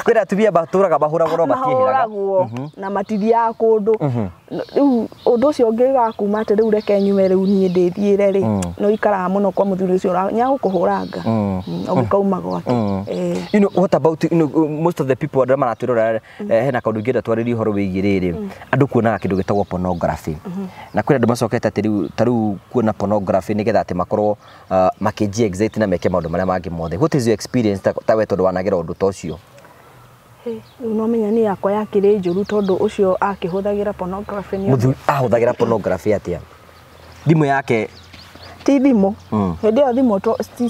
Kwĩna atumia matũraga mahũragwo no matiĩhĩraga. Mahũragwo na matithiaga kũndũ. Rĩu ũndũ ũcio ũngĩgakuma atĩ rĩu reke nyume rĩu niĩ ndĩthiĩre rĩ, nĩ ũikaraga mũno kwa mũthuri ũcio nĩagũkũhũranga. Ũngĩkauma gwake. You know, what about, you know, most of the people arĩa maratwĩrora hena kaũndũ ingĩenda twarĩrie ũhoro wĩgiĩ rĩrĩ, andũ kuonaga kĩndũ gĩtagwo pornography. Na kwĩna andũ macokete atĩ rĩu ta rĩu kuona pornography nĩgetha atĩ makorwo makĩnjia excite na meke maũndũ marĩa mangĩ mothe. What is your experience ta we tondũ wanagera ũndũ ta ũcio? Rĩu no menya niĩ yakwa yakĩrĩ njũru tondũ ũcio akĩhũthagĩra pornography nĩ ũndũ. Mũthuri ahũthagĩra pornography atĩa? Thimũ yake ti thimũ. Hĩndĩ ĩyo thimũ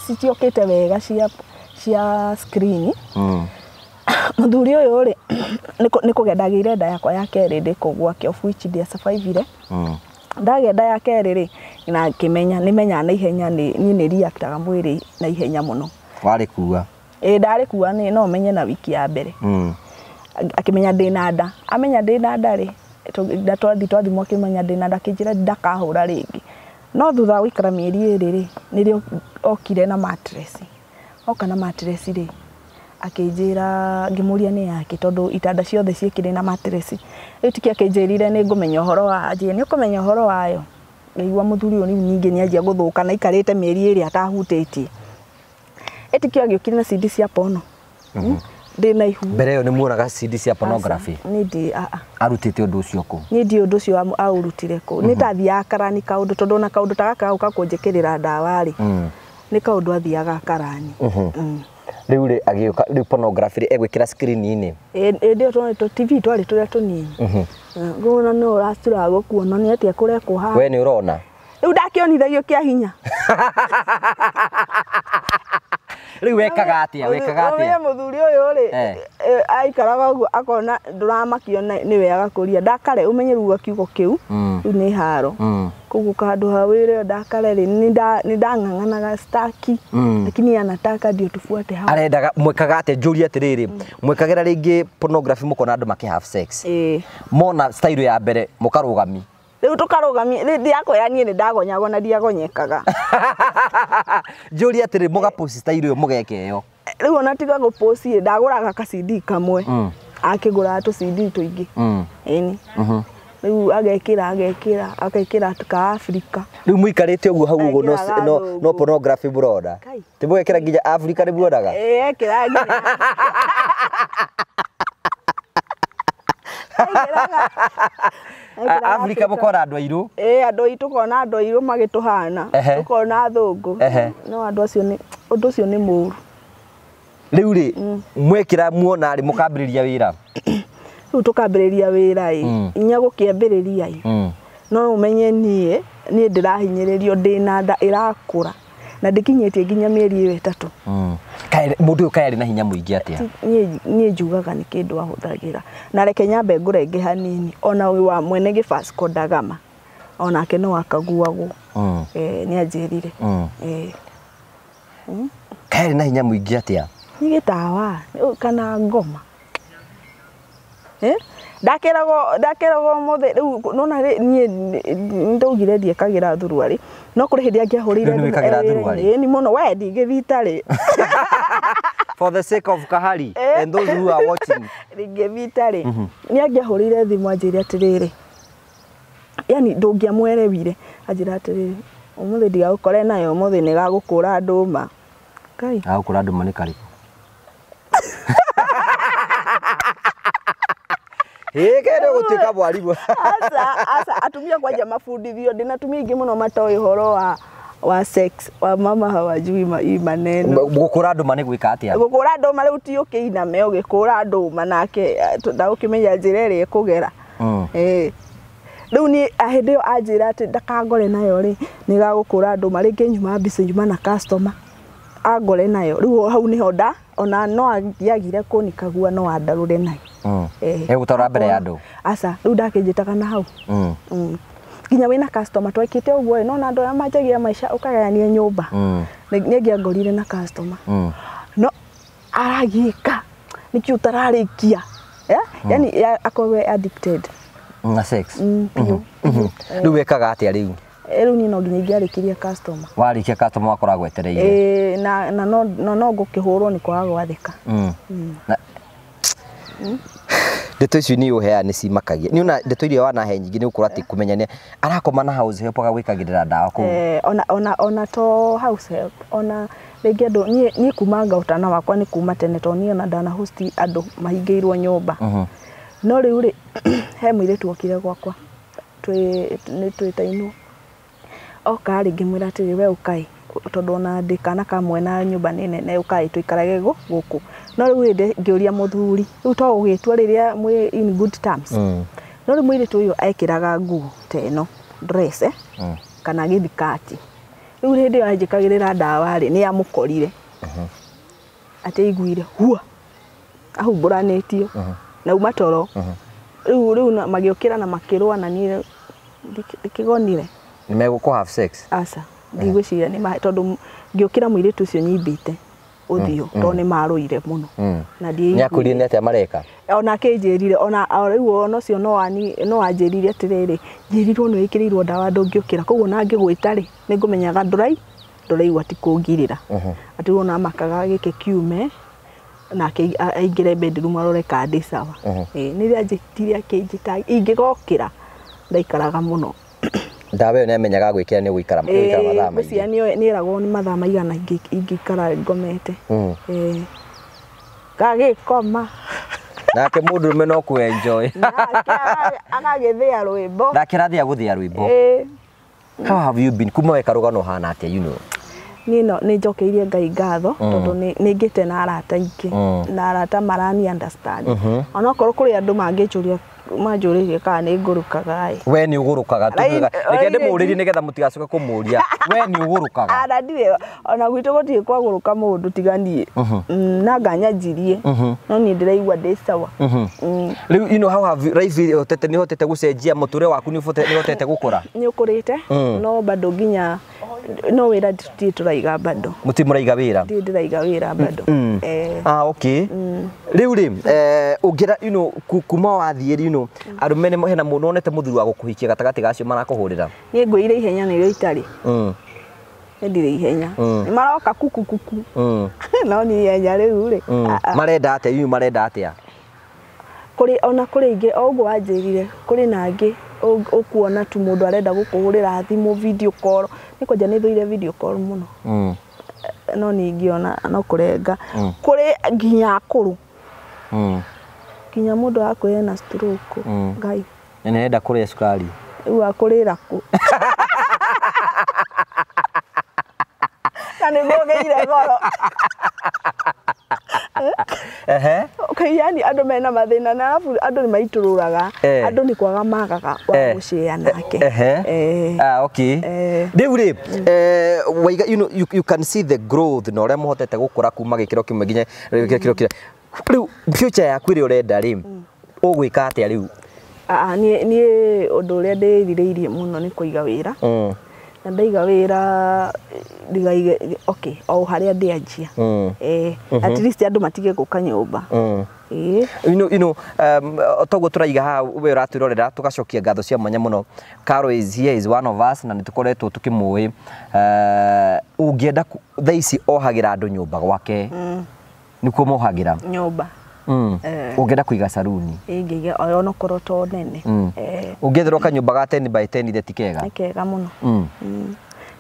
citiokĩte wega cia screen. Mũthuri ũyũ rĩ, nĩ kũgenda agĩire nda yakwa ya kerĩ ndĩ kũu gwake, of which ndiasurvivire. Ndagĩa nda ya kerĩ rĩ, na ngĩmenya, nĩ menyaga na ihenya niĩ nĩ reactaga mwĩrĩ na ihenya mũno. Warĩ kuua? Ĩĩ ndarĩ kuua nĩ no menye na wiki ya mbere. Akĩmenya ndĩna nda. Amenya ndĩna nda rĩ, twathimwo akĩmenya ndĩna nda, akĩnjĩra ndakahũra rĩngĩ. No thutha wa gũikara mĩeri ĩrĩ rĩ, nĩrĩo okire na mattress. Oka na mattress rĩ, akĩnjĩra, ngĩmũria nĩ yake tondũ itanda ciothe ciĩkĩrĩ na mattress. Rĩu tiki akĩnjĩrire nĩ ngũmenya ũhoro wa, anjĩrire nĩ ũkũmenya ũhoro wayo. Ngĩigua mũthuri ũyũ rĩu ningĩ nĩ anjia gũthũka na aikarĩte mĩeri ĩrĩ atahutĩtie. Ĩtikio agĩũkire na CD cia porno. Ndĩna ihu. Mbere ĩyo nĩ muonaga CD cia pornography? Aca, niĩ ndi, a, a. Arutĩte ũndũ ũcio kũ? Niĩ ndiũĩ ũndũ ũcio aũrutire kũ. Nĩ ta athiaga karani kaũndũ tondũ ona kaũndũ ta gaka gũka kũnjĩkĩrĩra ndawa rĩ. Nĩ kaũndũ athiaga karani. Rĩu rĩ agĩũka rĩu pornography rĩ egwĩkĩra screen-inĩ. Ĩĩ ĩndĩ ĩyo tũ TV twarĩ tũrĩa tũnini. Ngona no ũracura gũkuona nĩ atĩa kũrekwo haha. We nĩ ũrona? Rĩu ndakĩonithagio kĩa hinya. Rĩu wekaga atĩa? Wekaga atĩa? Ũmenye mũthuri ũyũ rĩ, aikaraga ũguo akona ndũramakio nĩwe agakũria. Ndakare ũmenye rĩu kiugo kĩu, rĩu nĩ haro. Koguo handũ ha wĩre ndakare rĩ, nĩ ndang'ang'anaga staki. Lakini anataka ndio tufuate hao. Arendaga mwekaga atĩa? Njũrie atĩrĩrĩ, mwekagĩra rĩngĩ pornography mũkona andũ makĩ have sex. Mona style ya mbere mũkarũgami. Rĩu tũkarũgamia, rĩu ndiakwĩra niĩ nĩ ndagonyagwo na ndiagonyekaga. Njũrie atĩrĩ, mũgapost style ĩyo mũgeka ĩyo. Rĩu ona tiga gũpost ĩ, ndagũraga ka CD kamwe. Akĩgũraga tũ CD tũingĩ. Ĩni. Rĩu agekĩra ka Afrika. Rĩu mũikarĩte ũguo hau ũguo no pornography mũrona. Ti mũgekĩra nginya Afrika nĩ muonaga? Ĩĩ ekĩra nginya. Afrika mũkona andũ airũ? Ĩĩ andũ aitũ tũkona andũ airũ magĩtũhana. Tũkona athũngũ. No andũ acio nĩ ũndũ ũcio nĩ mũũru. Rĩu rĩ mwekĩra muona rĩ mũkambĩrĩria wĩra? Rĩu tũkambĩrĩria wĩra ĩ inya gũkĩambĩrĩria ĩ no ũmenye niĩ ndĩrahinyĩrĩrio ndĩna nda ĩrakũra na ndĩkinyĩtie nginya mĩeri ĩyo 3. Mũndũ ũyũ kaĩ arĩ na hinya mũingĩ atĩa? Niĩ njugaga nĩ kĩndũ ahũthagĩra na reke nyambe ngũrenge hanini ona ũyũ wa mwene gĩbasco Ndagama onake no akaguagwo. Nĩ anjĩrire. Kaĩ arĩ na hinya mũingĩ atĩa? Nĩ gĩtawa kana ngoma. Ndakeragwo ũmũthĩ rĩu nona niĩ ndaugire ndiĩkagĩra thuruarĩ no kũrĩ hĩndĩ angĩahũrĩire thimũ. Nĩ mũno we ndingĩthita rĩ. For the sake of Kahari and those who are watching. Ndingĩthita rĩ. Nĩ angĩahũrĩire thimũ anjĩre atĩrĩrĩ. Yani ndũngĩamwerewire anjĩre atĩrĩrĩ ũmũthĩ ndigagũkore nayo ũmũthĩ nĩ gagũkũra ndũma. Ngai. Gagũkũra ndũma nĩ karĩkũ? Ĩĩ gũtuĩka mwarimũ. Aca atumia kwanja mabundithio ndĩna atumia aingĩ mũno matoĩ ũhoro wa sex wa mama hawajui maneno. Gũkũra ndũma nĩ gwĩka atĩa? Gũkũra ndũma rĩu ti ũkĩiname ũgĩkũra ndũma nake ndagũkĩmenya njĩra ĩrĩa ĩkũgera. Rĩu niĩ hĩndĩ ĩyo anjĩra atĩ ndakangore nayo rĩ nĩ gagũkũra ndũma rĩngĩ nyuma mbica nyuma na customer angore nayo rĩu hau nĩho nda ona no angĩagire kũnikagua no andarũre nayo. Egũtwara mbere ya andũ? Aca rĩu ndakĩnjĩtaga na hau. Nginya wĩna customer twekĩte ũguo no na andũ arĩa manjagia maica ũkagayania nyũmba. Nĩ angĩangorire na customer. No aragiĩka nĩkĩ ũtararĩkia? Yani akorwo addicted. Na sex. Rĩu wekaga atĩa rĩu? Rĩu niĩ no nginya ingĩarĩkirie customer. Warĩkia customer wakoragwo etereire? Ĩĩ na no ngũkĩhũrwo nĩ kwaga gwathĩka. Ndeto icio nĩ ũheaga nĩ cimakagia. Nĩ ona ndeto iria wanahe nyingĩ nĩ ũkũra atĩ kũmenya nĩ arakoma na house help agagwĩkagĩrĩra ndawa kũu. Ona to house help ona rĩngĩ andũ niĩ kuma ngaũtana wakwa nĩ kuma tene tondũ niĩ ona ndana host andũ mahingĩirwo nyũmba. No rĩu rĩ he mũirĩtu okire gwakwa nĩ twĩtainwo. Oka rĩ ngĩmwĩra atĩrĩ we ũkai tondũ ona ndĩ kana kamwe na nyũmba nĩ nene ũkai tũikarage gũkũ. No rĩu hĩndĩ ngĩũria mũthuri rĩu to ũgĩtua rĩrĩa mwĩ in good terms. No rĩu mũirĩtu ũyũ ekĩraga nguo ta ĩno dress kana gĩthikati. Rĩu hĩndĩ ĩyo anjĩkagĩrĩra ndawa rĩ nĩ amũkorire. Atĩ aiguire hua ahumbũranĩtio na uma toro. Rĩu magĩũkĩra na makĩrũa na niĩ ndikĩgonire. Nĩ megũkũ have sex? Aca ndigwĩciria nĩ tondũ ngĩũkĩra mũirĩtu ũcio nyimbĩte ũthiũ tondũ nĩ marũire mũno. Na nĩ akwĩrire nĩ atĩa mareka? Onake njĩrire ona rĩu ona ũcio no anjĩrire atĩrĩrĩ njĩrirwo nĩ wĩkĩrĩirwo ndawa ndũngĩũkĩra koguo na ngĩgwĩta rĩ nĩ ngũmenyaga ndũraigua ti kũngirĩra. Atĩ rĩu ona amakaga gĩkĩ kiume nake aingĩre bedroom arore kana ndĩ sawa. Nĩ rĩrĩa anjĩtire akĩnjĩta ingĩgokĩra ndaikaraga mũno. Ndawa ĩyo nĩ amenyaga gwĩkĩra nĩ gũikara mathaa maingĩ. Nĩ ĩragwo nĩ mathaa maigana ingĩikara ngomete. Gagĩkoma. Nake mũndũrũme no kũ enjoy. Nake agagĩthĩa rwĩmbo. Nake arathĩa gũthĩa rwĩmbo. How have you been? Kuma weka rũgano hana atĩa you know? Niĩ no nĩ njokeirie Ngai ngatho tondũ nĩ ngĩte na arata aingĩ na arata marani understand. Onokorwo kũrĩ andũ mangĩnjũria manjũrĩrie kana nĩ ngũrũkaga ĩ. We nĩ ũgũrũkaga reke ndĩmũrĩrie nĩgetha mũtigacoke kũmũria. We nĩ ũgũrũkaga? Ana ndirĩ ona gwitũ gũtirĩ kwagũrũka mũndũ tiga niĩ. Na nganyanjirie no niĩ ndĩraigua ndĩ sawa. Rĩu you know how have life hotete nĩ hotete gũcenjia mũtũrĩre waku nĩ hotete gũkũra? Nĩ ũkũrĩte no bado nginya no wĩra tũtirĩ tũraiga bado. Mũtirĩ mũraiga wĩra? Ndirĩ ndĩraiga wĩra bado. Ah okay. Rĩu rĩ ũngĩra you know kuma wathiĩ you know arũme nĩ hena mũndũ wonete mũthuri wa gũkũhikia gatagatĩ ga acio marakũhũrĩra? Niĩ ngwĩire ihenya nĩrĩo itarĩ. Nĩ ndirĩ ihenya. Nĩ maroka kuku kuku. No niĩ ihenya rĩu rĩ. Marenda atĩa? Inyuĩ marenda atĩa? Kũrĩ ona kũrĩ ingĩ o ũguo wanjĩrire kũrĩ na angĩ Ũkuona tu mũndũ arenda gũkũhũrĩra thimũ video call. Nĩ kwanja nĩ thũire video call mũno. No ningĩona no kũrenga. Kũrĩ nginya akũrũ. Nginya mũndũ akwĩre na stroke. Ngai. Na nĩarenda kũrĩa cukari. Rĩu akũrĩra kũ? Na nĩguo ũgĩire goro. Okay, yani andũ mena mathĩna na arabu andũ nĩ maitũrũraga. Andũ nĩ kwaga magaga wa gũcea nake. Okay. Rĩu rĩ, waiga, you know, you can see the growth na ũrĩa mũhotete gũkũra kuma gĩkĩro kĩmwe nginya gĩkĩro kĩrĩa. Rĩu future yaku ĩrĩa ũrenda rĩ, ũgwĩka atĩa rĩu? Niĩ ũndũ ũrĩa ndĩrirĩirie mũno nĩ kũiga wĩra. Na ndaiga wĩra ndigaige, okay, o harĩa ndĩanjia. At least andũ matige gũka nyũmba. Toguo tũraiga haha we ũratwĩrorera tũgacokia ngatho cia mwanya mũno. Caro is here, is one of us na nĩ tũkoretwo tũkĩmũĩ. Ũngĩenda thaa ici ohagĩra andũ nyũmba gwake. Nĩkuo mohagĩra. Nyũmba. Ũngĩenda kũiga saruni. Ingĩiga onokorwo to nene. Ũngĩetherwo kanyũmba ga 10 by 10 ithe ti kega? Nĩ kega mũno.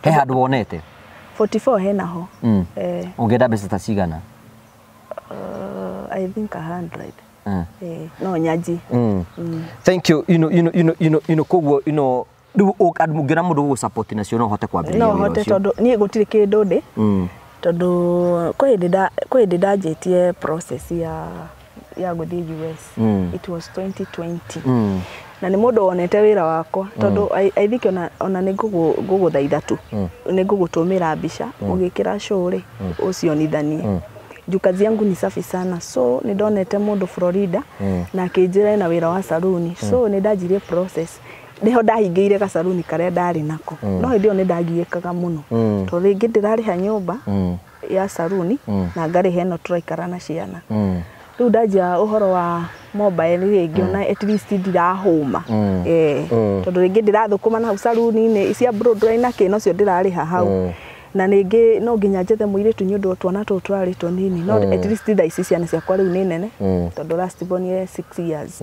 He handũ wonete? 44 hena ho. Ũngĩenda mbeca ta cigana? I think 100. No nyanji. Thank you. Koguo, you know, rĩu ũngĩona mũndũ ũgũsupport nacio no ũhote kwambĩrĩria No wĩra hote ũcio. Tondũ niĩ gũtirĩ kĩndũ ndĩ. Tondũ kwĩ hĩndĩ ndanjĩtie process ya gũthiĩ US. It was 2020. Na nĩ mũndũ wonete wĩra wakwa tondũ I think ona nĩ ngũgũthaitha tu. Nĩ ngũgũtũmĩra mbica ũgĩkĩra show rĩ ũcionithanie. Juu kazi yangu ni safi sana, so nĩ ndonete mũndũ Florida na akĩnjĩra ena wĩra wa saruni, so nĩ ndanjirie process. Nĩho ndahingĩire gacaruni karĩa ndarĩ nako. No hĩndĩ ĩyo nĩ ndagiĩkaga mũno. Tondũ rĩngĩ ndĩrarĩha nyũmba ya saruni na ngarĩha ĩno tũraikara na ciana. Rĩu ndanjia ũhoro wa mobile rĩ ngĩona at least ndirahũma. Tondũ rĩngĩ ndĩrathũkũma na hau saruni-inĩ cia Broadway na kĩ nocio ndĩrarĩha hau. Na ningĩ no nginya njethe mũirĩtu nĩ ũndũ wa twana tũtũ tũrarĩ tũnini. No at least thaa ici ciana ciakwa rĩu nĩ nene. Tondũ last born ye 6 years.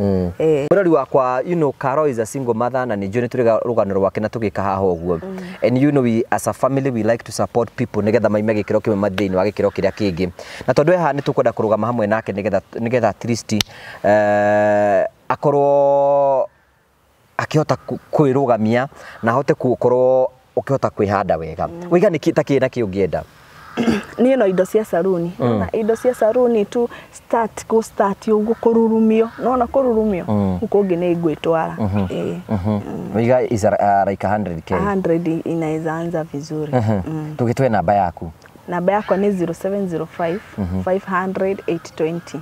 Mũrori wakwa, you know, Caro is a single mother na nĩ njũĩ nĩ tũrĩ rũgano rwake na tũgĩka haha ũguo. And you know, we as a family we like to support people nĩgetha maime gĩkĩro kĩmwe mathiĩ thĩinĩ wa gĩkĩro kĩrĩa kĩngĩ. Na tondũ e haha nĩ tũkwenda kũrũgama hamwe nake nĩgetha at least akorwo akĩhota kwĩrũgamia na ahote gũkorwo ũkĩhota kwĩhanda wega. Wĩiga nĩ ta kĩ na kĩ ũngĩenda? Niĩ no indo cia saruni. Na indo cia saruni tu start go start ũguo kũrurumio. Nona kũrurumio huko kũngĩ nĩ ngwĩtwara. Wĩiga is like 100k. 100 inaweza anza vizuri. Tũgĩtwe namba yaku. Namba yakwa nĩ 0705 500 820.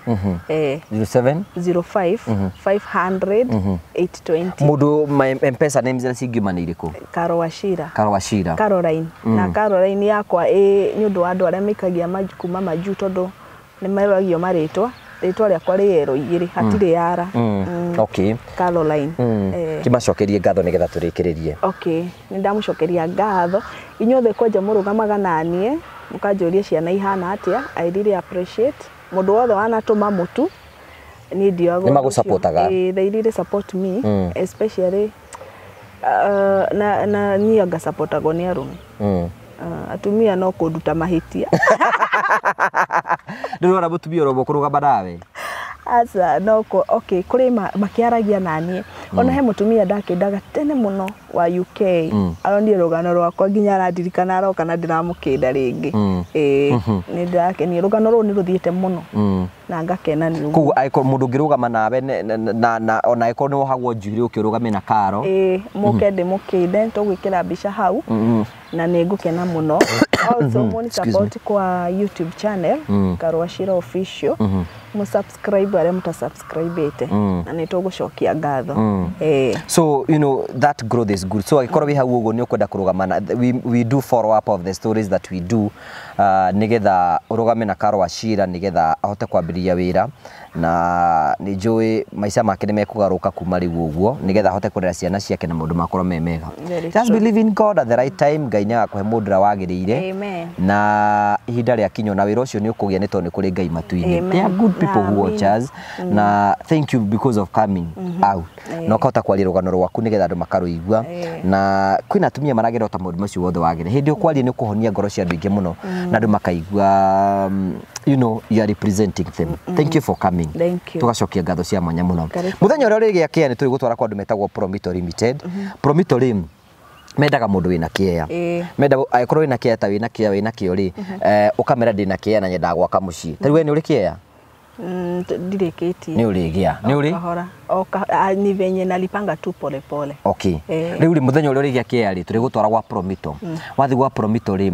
07 05 500 820. Mũndũ M-Pesa names iria cingiuma nĩ irĩkũ? Caro Wachira. Caro Wachira. Caroline. Na Caroline yakwa nĩ ũndũ wa andũ arĩa maikagia kuma majuu tondũ nĩ meragio marĩtwa. Rĩtwa rĩakwa rĩ ero igĩrĩ hatirĩ yara. Okay. Caroline. Kĩmacokerie ngatho nĩgetha tũrĩkĩrĩrie. Okay, nĩ ndamũcokeria ngatho. Inyuothe kwanja mũrũgamaga naniĩ mũkanjũria ciana ihana atĩa. I really appreciate. Mũndũ wothe wanatũma mũtu niĩ ndioyaga Nĩ ũndũ ũcio. magũsupportaga? They really support me especially na niĩ anga supportagwo nĩ arũme. Atumia no kũnduta mahĩtia. Ndĩrona mũtumia ũromwo kũrũgama nawe. Aca no okay kũrĩ makĩaragia naniĩ. Ona he mũtumia ndakĩndaga tene mũno wa UK. Aronire rũgano rwakwa nginya arandirikana aroka na ndĩramũkĩnda rĩngĩ. Nĩ ndĩrakenio rũgano rũu nĩ rũthiĩte mũno. Na ngakena nĩ ũguo. Koguo angĩkorwo mũndũ ũngĩrũgama nawe na ona angĩkorwo nĩ wohagwo njuĩrĩ ũke ũrũgame na Caro. Mũke ndĩmũkĩnde tũgwĩkĩra mbica hau. Na nĩ ngũkena mũno. Also mũni support kwa YouTube channel Caro Wachira Official. Mu subscribe arĩa mũtasubscribĩte. Na nĩ tũgũcokia ngatho. So you know that growth is good. So angĩkorwo wĩ hau ũguo nĩ ũkwenda kũrũgama na we do follow up of the stories that we do nĩgetha ũrũgame na Caro Wachira nĩgetha ahote kwambĩrĩria wĩra na nĩ njũĩ maica make nĩ mekũgarũka kuma rĩu ũguo nĩgetha ahote kũrera ciana ciake na maũndũ makorwo me mega. Very Just true. believe in God at the right time. Ngai nĩ agakũhe mũndũ ũrĩa wagĩrĩire. Amen. Na ihinda rĩa kinyo na wĩra ũcio nĩ ũkũgĩa nĩ tondũ nĩ kũrĩ Ngai matu-inĩ. There are good people who watch us na thank you because of coming out na ũkahota kwaria rũgano rwaku nĩgetha andũ makarũigua. Na kwĩna atumia maragera ta maũndũ macio wothe wagere hĩndĩ ũkwaria nĩ ũkũhonia ngoro cia andũ aingĩ mũno na andũ makaigua you know you are representing them. Thank you for coming. Thank you. Tugacokia ngatho cia mwanya mũno. Mũthenya ũrĩa ũrĩgĩa kĩa nĩ tũrĩgũtwara kwa andũ metagwo Promito Limited. Promito rĩ mendaga mũndũ wĩna kĩea. Menda angĩkorwo wĩna kĩea ta wĩna kĩea wĩna kĩo rĩ, ũkamera ndĩna kĩea na nyendaga gwaka mũciĩ. Ta rĩu we nĩ ũrĩ kĩea? Ndirĩkĩtie. Nĩ ũrĩgĩa. Nĩ ũrĩ? Kahora. Ni venye nalipanga tu pole pole. Okay. Rĩu rĩ mũthenya ũrĩa ũrĩgĩa kĩea rĩ tũrĩgũtwara gwa Promito. Wathiĩ gwa Promito rĩ,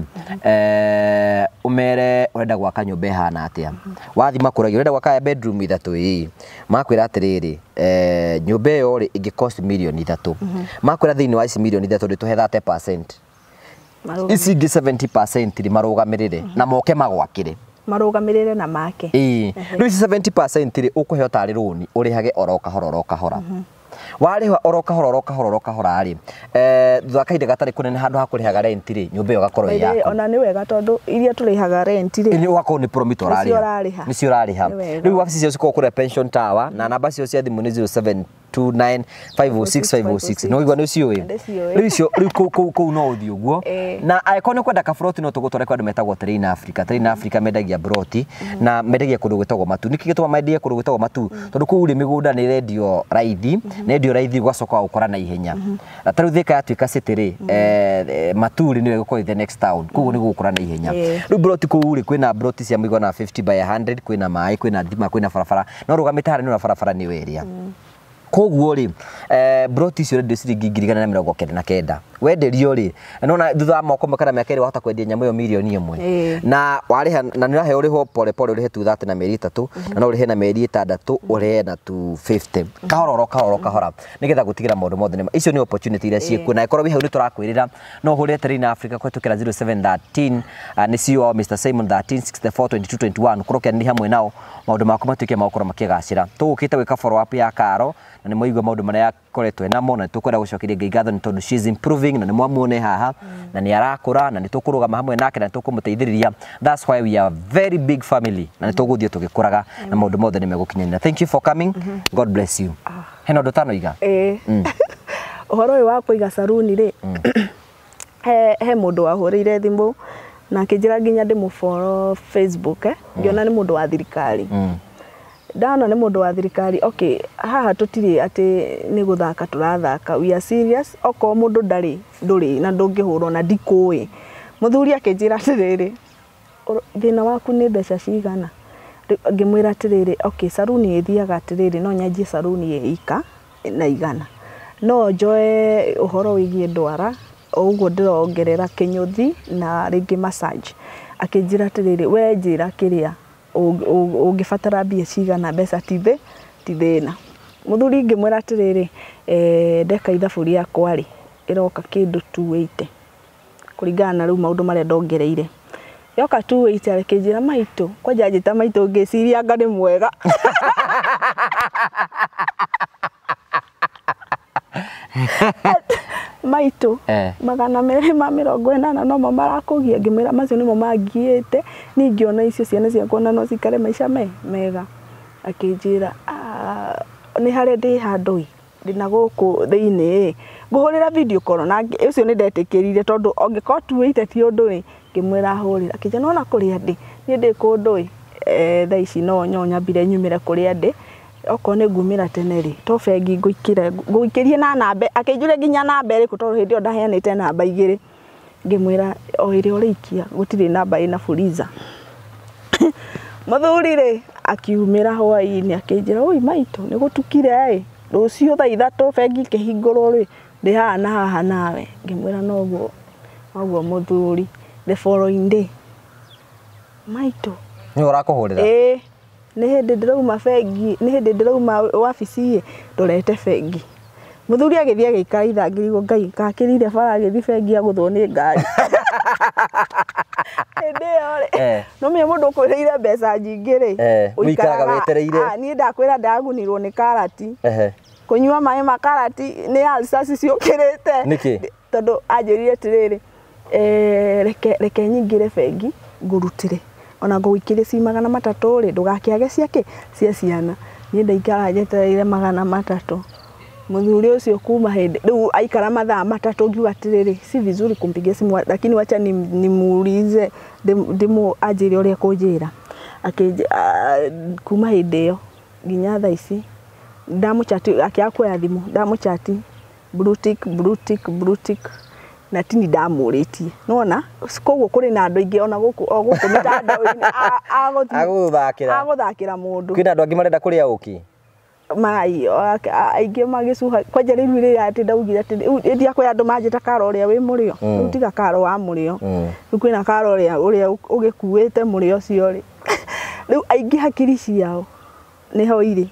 ũmere ũrenda gwaka nyũmba ĩhana atĩa. Wathiĩ makũragia ũrenda gwaka bedroom ithatũ ĩĩ. Makwĩra atĩrĩrĩ, nyũmba ĩyo rĩ ĩngĩ cost mirioni 3. Makwĩra thĩinĩ wa ici mirioni 3 rĩ tũhe 30%. Ici ingĩ 70% rĩ marũgamĩrĩre na moke magwakĩre. Marũgamĩrĩre na make. Ĩĩ. Rĩu ici 70% rĩ ũkũheo tarĩ rũni ũrĩhage oro kahora oro kahora. Warĩha oro kahora oro kahora oro kahora rĩ, thutha wa kahinda gatarĩ kũnene handũ ha kũrĩhaga rent rĩ, nyũmba ĩyo ĩgakorwo ĩ yaku. Ona nĩ wega tondũ iria tũrĩhaga rent rĩ, nĩ ũgakorwo nĩ Promito ũrarĩha. Nĩcio ũrarĩha. Rĩu wabici ciao cikoragwo kũrĩa Pension Tower na namba ciao cia thimũ nĩ 0729 506 506. No igua nĩ ũciũĩ? Rĩu icio rĩu kũu kũu no ũthiĩ ũguo. Na angĩkorwo nĩ ũkwenda kaburoti no tũgũtware kwa andũ metagwo Terrain Africa. Terrain Africa mendagia buroti na mendagia kũndũ gwĩtagwo Matu. Nĩkĩ gĩtũmaga mendie kũndũ gwĩtagwo Matu? Tondũ kũu rĩ mĩgũnda nĩ ĩrendio raithi, na ĩrendio raithi ũgacoka ũgakora na ihenya. Na ta rĩu Thika yatuĩka city rĩ, Matu rĩ nĩyo ĩgũkorwo the next town. Koguo nĩ gũgũkũra na ihenya. Rĩu buroti kũu rĩ kwĩna buroti cia mũigana 50 by 100, kwĩna maĩ, kwĩna thitima, kwĩna barabara. No rũgamĩte harĩa nĩ ũrona barabara nĩyo ĩrĩa. Koguo rĩ, broti icio ũrendio ciringi 1,099. Wenderio rĩ, nona thutha wa mwaka ũmwe kana mĩaka ĩrĩ wahota kwendia nyamũ ĩyo mirioni 1. Na warĩha na nĩ ũraheo ũrĩhwo pole pole ũrĩhe 230 na mĩeri 3, na no ũrĩhe na mĩeri 6 ũrĩhe na 250. Kahora oro kahora oro kahora nĩgetha gũtigĩra maũndũ mothe nĩ icio nĩ opportunity iria ciĩkuo. Na ĩkorwo wĩ hau nĩ tũrakwĩrĩra no ũhũrĩre Terrain Africa kũhĩtũkĩra 0713 nĩ CEO wao Mr Simon 13 64 22 21 ũkorwo ũkĩaranĩria hamwe nao maũndũ maku matuĩke ma gũkorwo makĩgacĩra. Tũgũkĩte gwĩka follow up ya Karo na nĩ mwaigua maũndũ marĩa akoretwo enamo na nĩ tũkwenda gũcokeria Ngai ngatho nĩ tondũ she is improving na nĩ mwamuone haha na nĩ arakũra na nĩ tũkũrũgama hamwe nake na nĩ tũkũmũteithĩrĩria. That's why we are a very big family na nĩ tũgũthiĩ tũgĩkũraga na maũndũ mothe nĩ megũkinyanĩra. Thank you for coming. God bless you. Hena ũndũ ũtanoiga? Ũhoro ũyũ wa kũiga saruni rĩ, he mũndũ wahũrĩire thimũ na akĩnjĩra nginya ndĩmũfollow Facebook, ngĩona nĩ mũndũ wa thirikari. Ndona nĩ mũndũ wa thirikari, okay, haha tũtirĩ atĩ nĩ gũthaka tũrathaka, we are serious. Okorwo mũndũ ndarĩ ndũrĩ na ndũngĩhũrwo na ndikũĩ. Mũthuri akĩnjĩra atĩrĩrĩ, thĩna waku nĩ mbeca cigana? Ngĩmwĩra atĩrĩrĩ, okay, saruni ĩthiaga atĩrĩrĩ, no nyanjie saruni ĩ ika na igana, no njoe ũhoro wĩgiĩ ndwara o ũguo ndĩrongerera kĩnyũthi na rĩngĩ massage. Akĩnjĩra atĩrĩrĩ, we njĩra kĩrĩa ũngĩbatara mbia cigana, mbeca ti thĩna. Mũthuri ngĩmwĩra atĩrĩrĩ, ndeka ithabu rĩakwa rĩ, ĩroka kĩndũ 280 kũringana na rĩu maũndũ marĩa ndongereire. Yoka 280 akĩnjĩra maitũ, kwanja njĩta maitũ ngĩciria anga nĩ mwega. Maitũ 280 nomo marakũgia. Ngĩmwĩra macio nĩmo mangiĩte, niĩ ngĩona icio ciana ciakwa na no cikare maica mega. Akĩnjĩra nĩ harĩa ndĩ handũ ĩ, ndĩna gũkũ thĩinĩ ĩ, ngũhũrĩra video call na ũcio nĩ ndetĩkĩrire tondũ angĩkorwo 280 ti ũndũ ĩ, ngĩmwĩra ahũrĩra. Akĩnjĩra nĩwona kũrĩa ndĩ, niĩ ndĩ kũndũ ĩ, thaa ici no nyambire nyumĩre kũrĩa ndĩ, okorwo nĩ ngumĩra tene rĩ, to bengi ngũikĩrie na namba. Akĩnjũria nginya namba ĩrĩkũ tondũ hĩndĩ ĩyo ndaheanĩte namba 2. Ngĩmwĩra o ĩrĩa ũrĩikia gũtirĩ namba ĩna fuliza. Mũthuri rĩ akiumĩra hwaĩ-inĩ akĩnjĩra, oi maitũ nĩ gũtukire ĩ, rũciũ thaa 3 bengi ĩkĩhingũrwo rĩ, ndĩ haha na haha nawe. Ngĩmwĩra noguo noguo mũthuri. The following day, maitũ nĩ ũrakũhũrĩra? Ĩĩ, nĩ hĩndĩ ndĩrauma bengi, nĩ hĩndĩ ndĩrauma wabici ĩ, ndorete bengi. Mũthuri agĩthiĩ agĩikara ithaa ngĩrigwo Ngai kakĩrire bara agĩthiĩ bengi agũthwo nĩ ngari. Hĩndĩ ĩyo rĩ, no menya mũndũ ũkwĩrĩire mbeca nyingĩ rĩ, ũikaraga wetereire. Niĩ ndakwĩra ndagunirwo nĩ karati. Kũnyua maĩ ma karati nĩ ulcers ciũkĩrĩte. Nĩkĩ? Tondũ anjĩrire atĩrĩrĩ, Reke nyingĩre bengi ngũrutĩre ona ngũgũikĩrie ci 300 rĩ, ndũgakĩage ciake cia ciana. Niĩ ndaikara njetereire 300. Mũthuri ũcio kuma hĩndĩ rĩu aikara mathaa 3 ngiuga atĩrĩrĩ, si vizuri kumpigia simu, lakini wacha nimuulize ndĩmũ anjĩre ũrĩa ekũnjĩra. Kuma hĩndĩ ĩyo nginya thaa ici ndamũchati, akĩaga kuoya thimũ, ndamũchati blue tick, blue tick, blue tick, na tini ndamũrĩtie. Nĩwona koguo kũrĩ na andũ aingĩ ona gũkũ o gũkũ mĩtandao-inĩ Agũgũthakĩra. Agũthakĩra mũndũ. Kwĩna andũ angĩ marenda kũrĩa ũkĩ. Mai aingĩ magĩcuha kwanja rĩu rĩrĩa atĩ ndaugire atĩ rĩu ndiakwĩra andũ manjĩta Karo ũrĩa wĩ mũrĩo. Rĩu tiga Karo wa mũrĩo. Rĩu kwĩna Karo ũrĩa ũgĩkuĩte mũrĩo ũcio rĩ. Rĩu aingĩ hakiri ciao nĩho irĩ.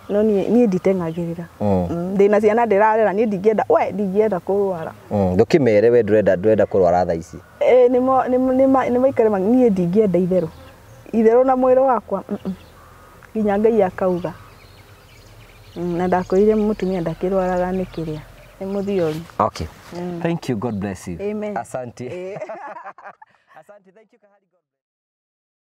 No niĩ nditeng'agĩrĩra. Ndĩna ciana ndĩrarera, niĩ ndingĩenda, we ndingĩenda kũrwara. Ndũkĩmere we ndũrenda kũrwara thaa ici. Ĩ nĩ maikare niĩ ndingĩenda itherũ. Itherũ na mwĩrĩ wakwa. Nginya Ngai akauga. Na ndakwĩrire mũtumia ndakĩrwaraga nĩ kĩrĩa. Nĩ mũthiori. Okay. Thank you. God bless you. Amen. Asante. Asante. Thank you, Kahari. God bless.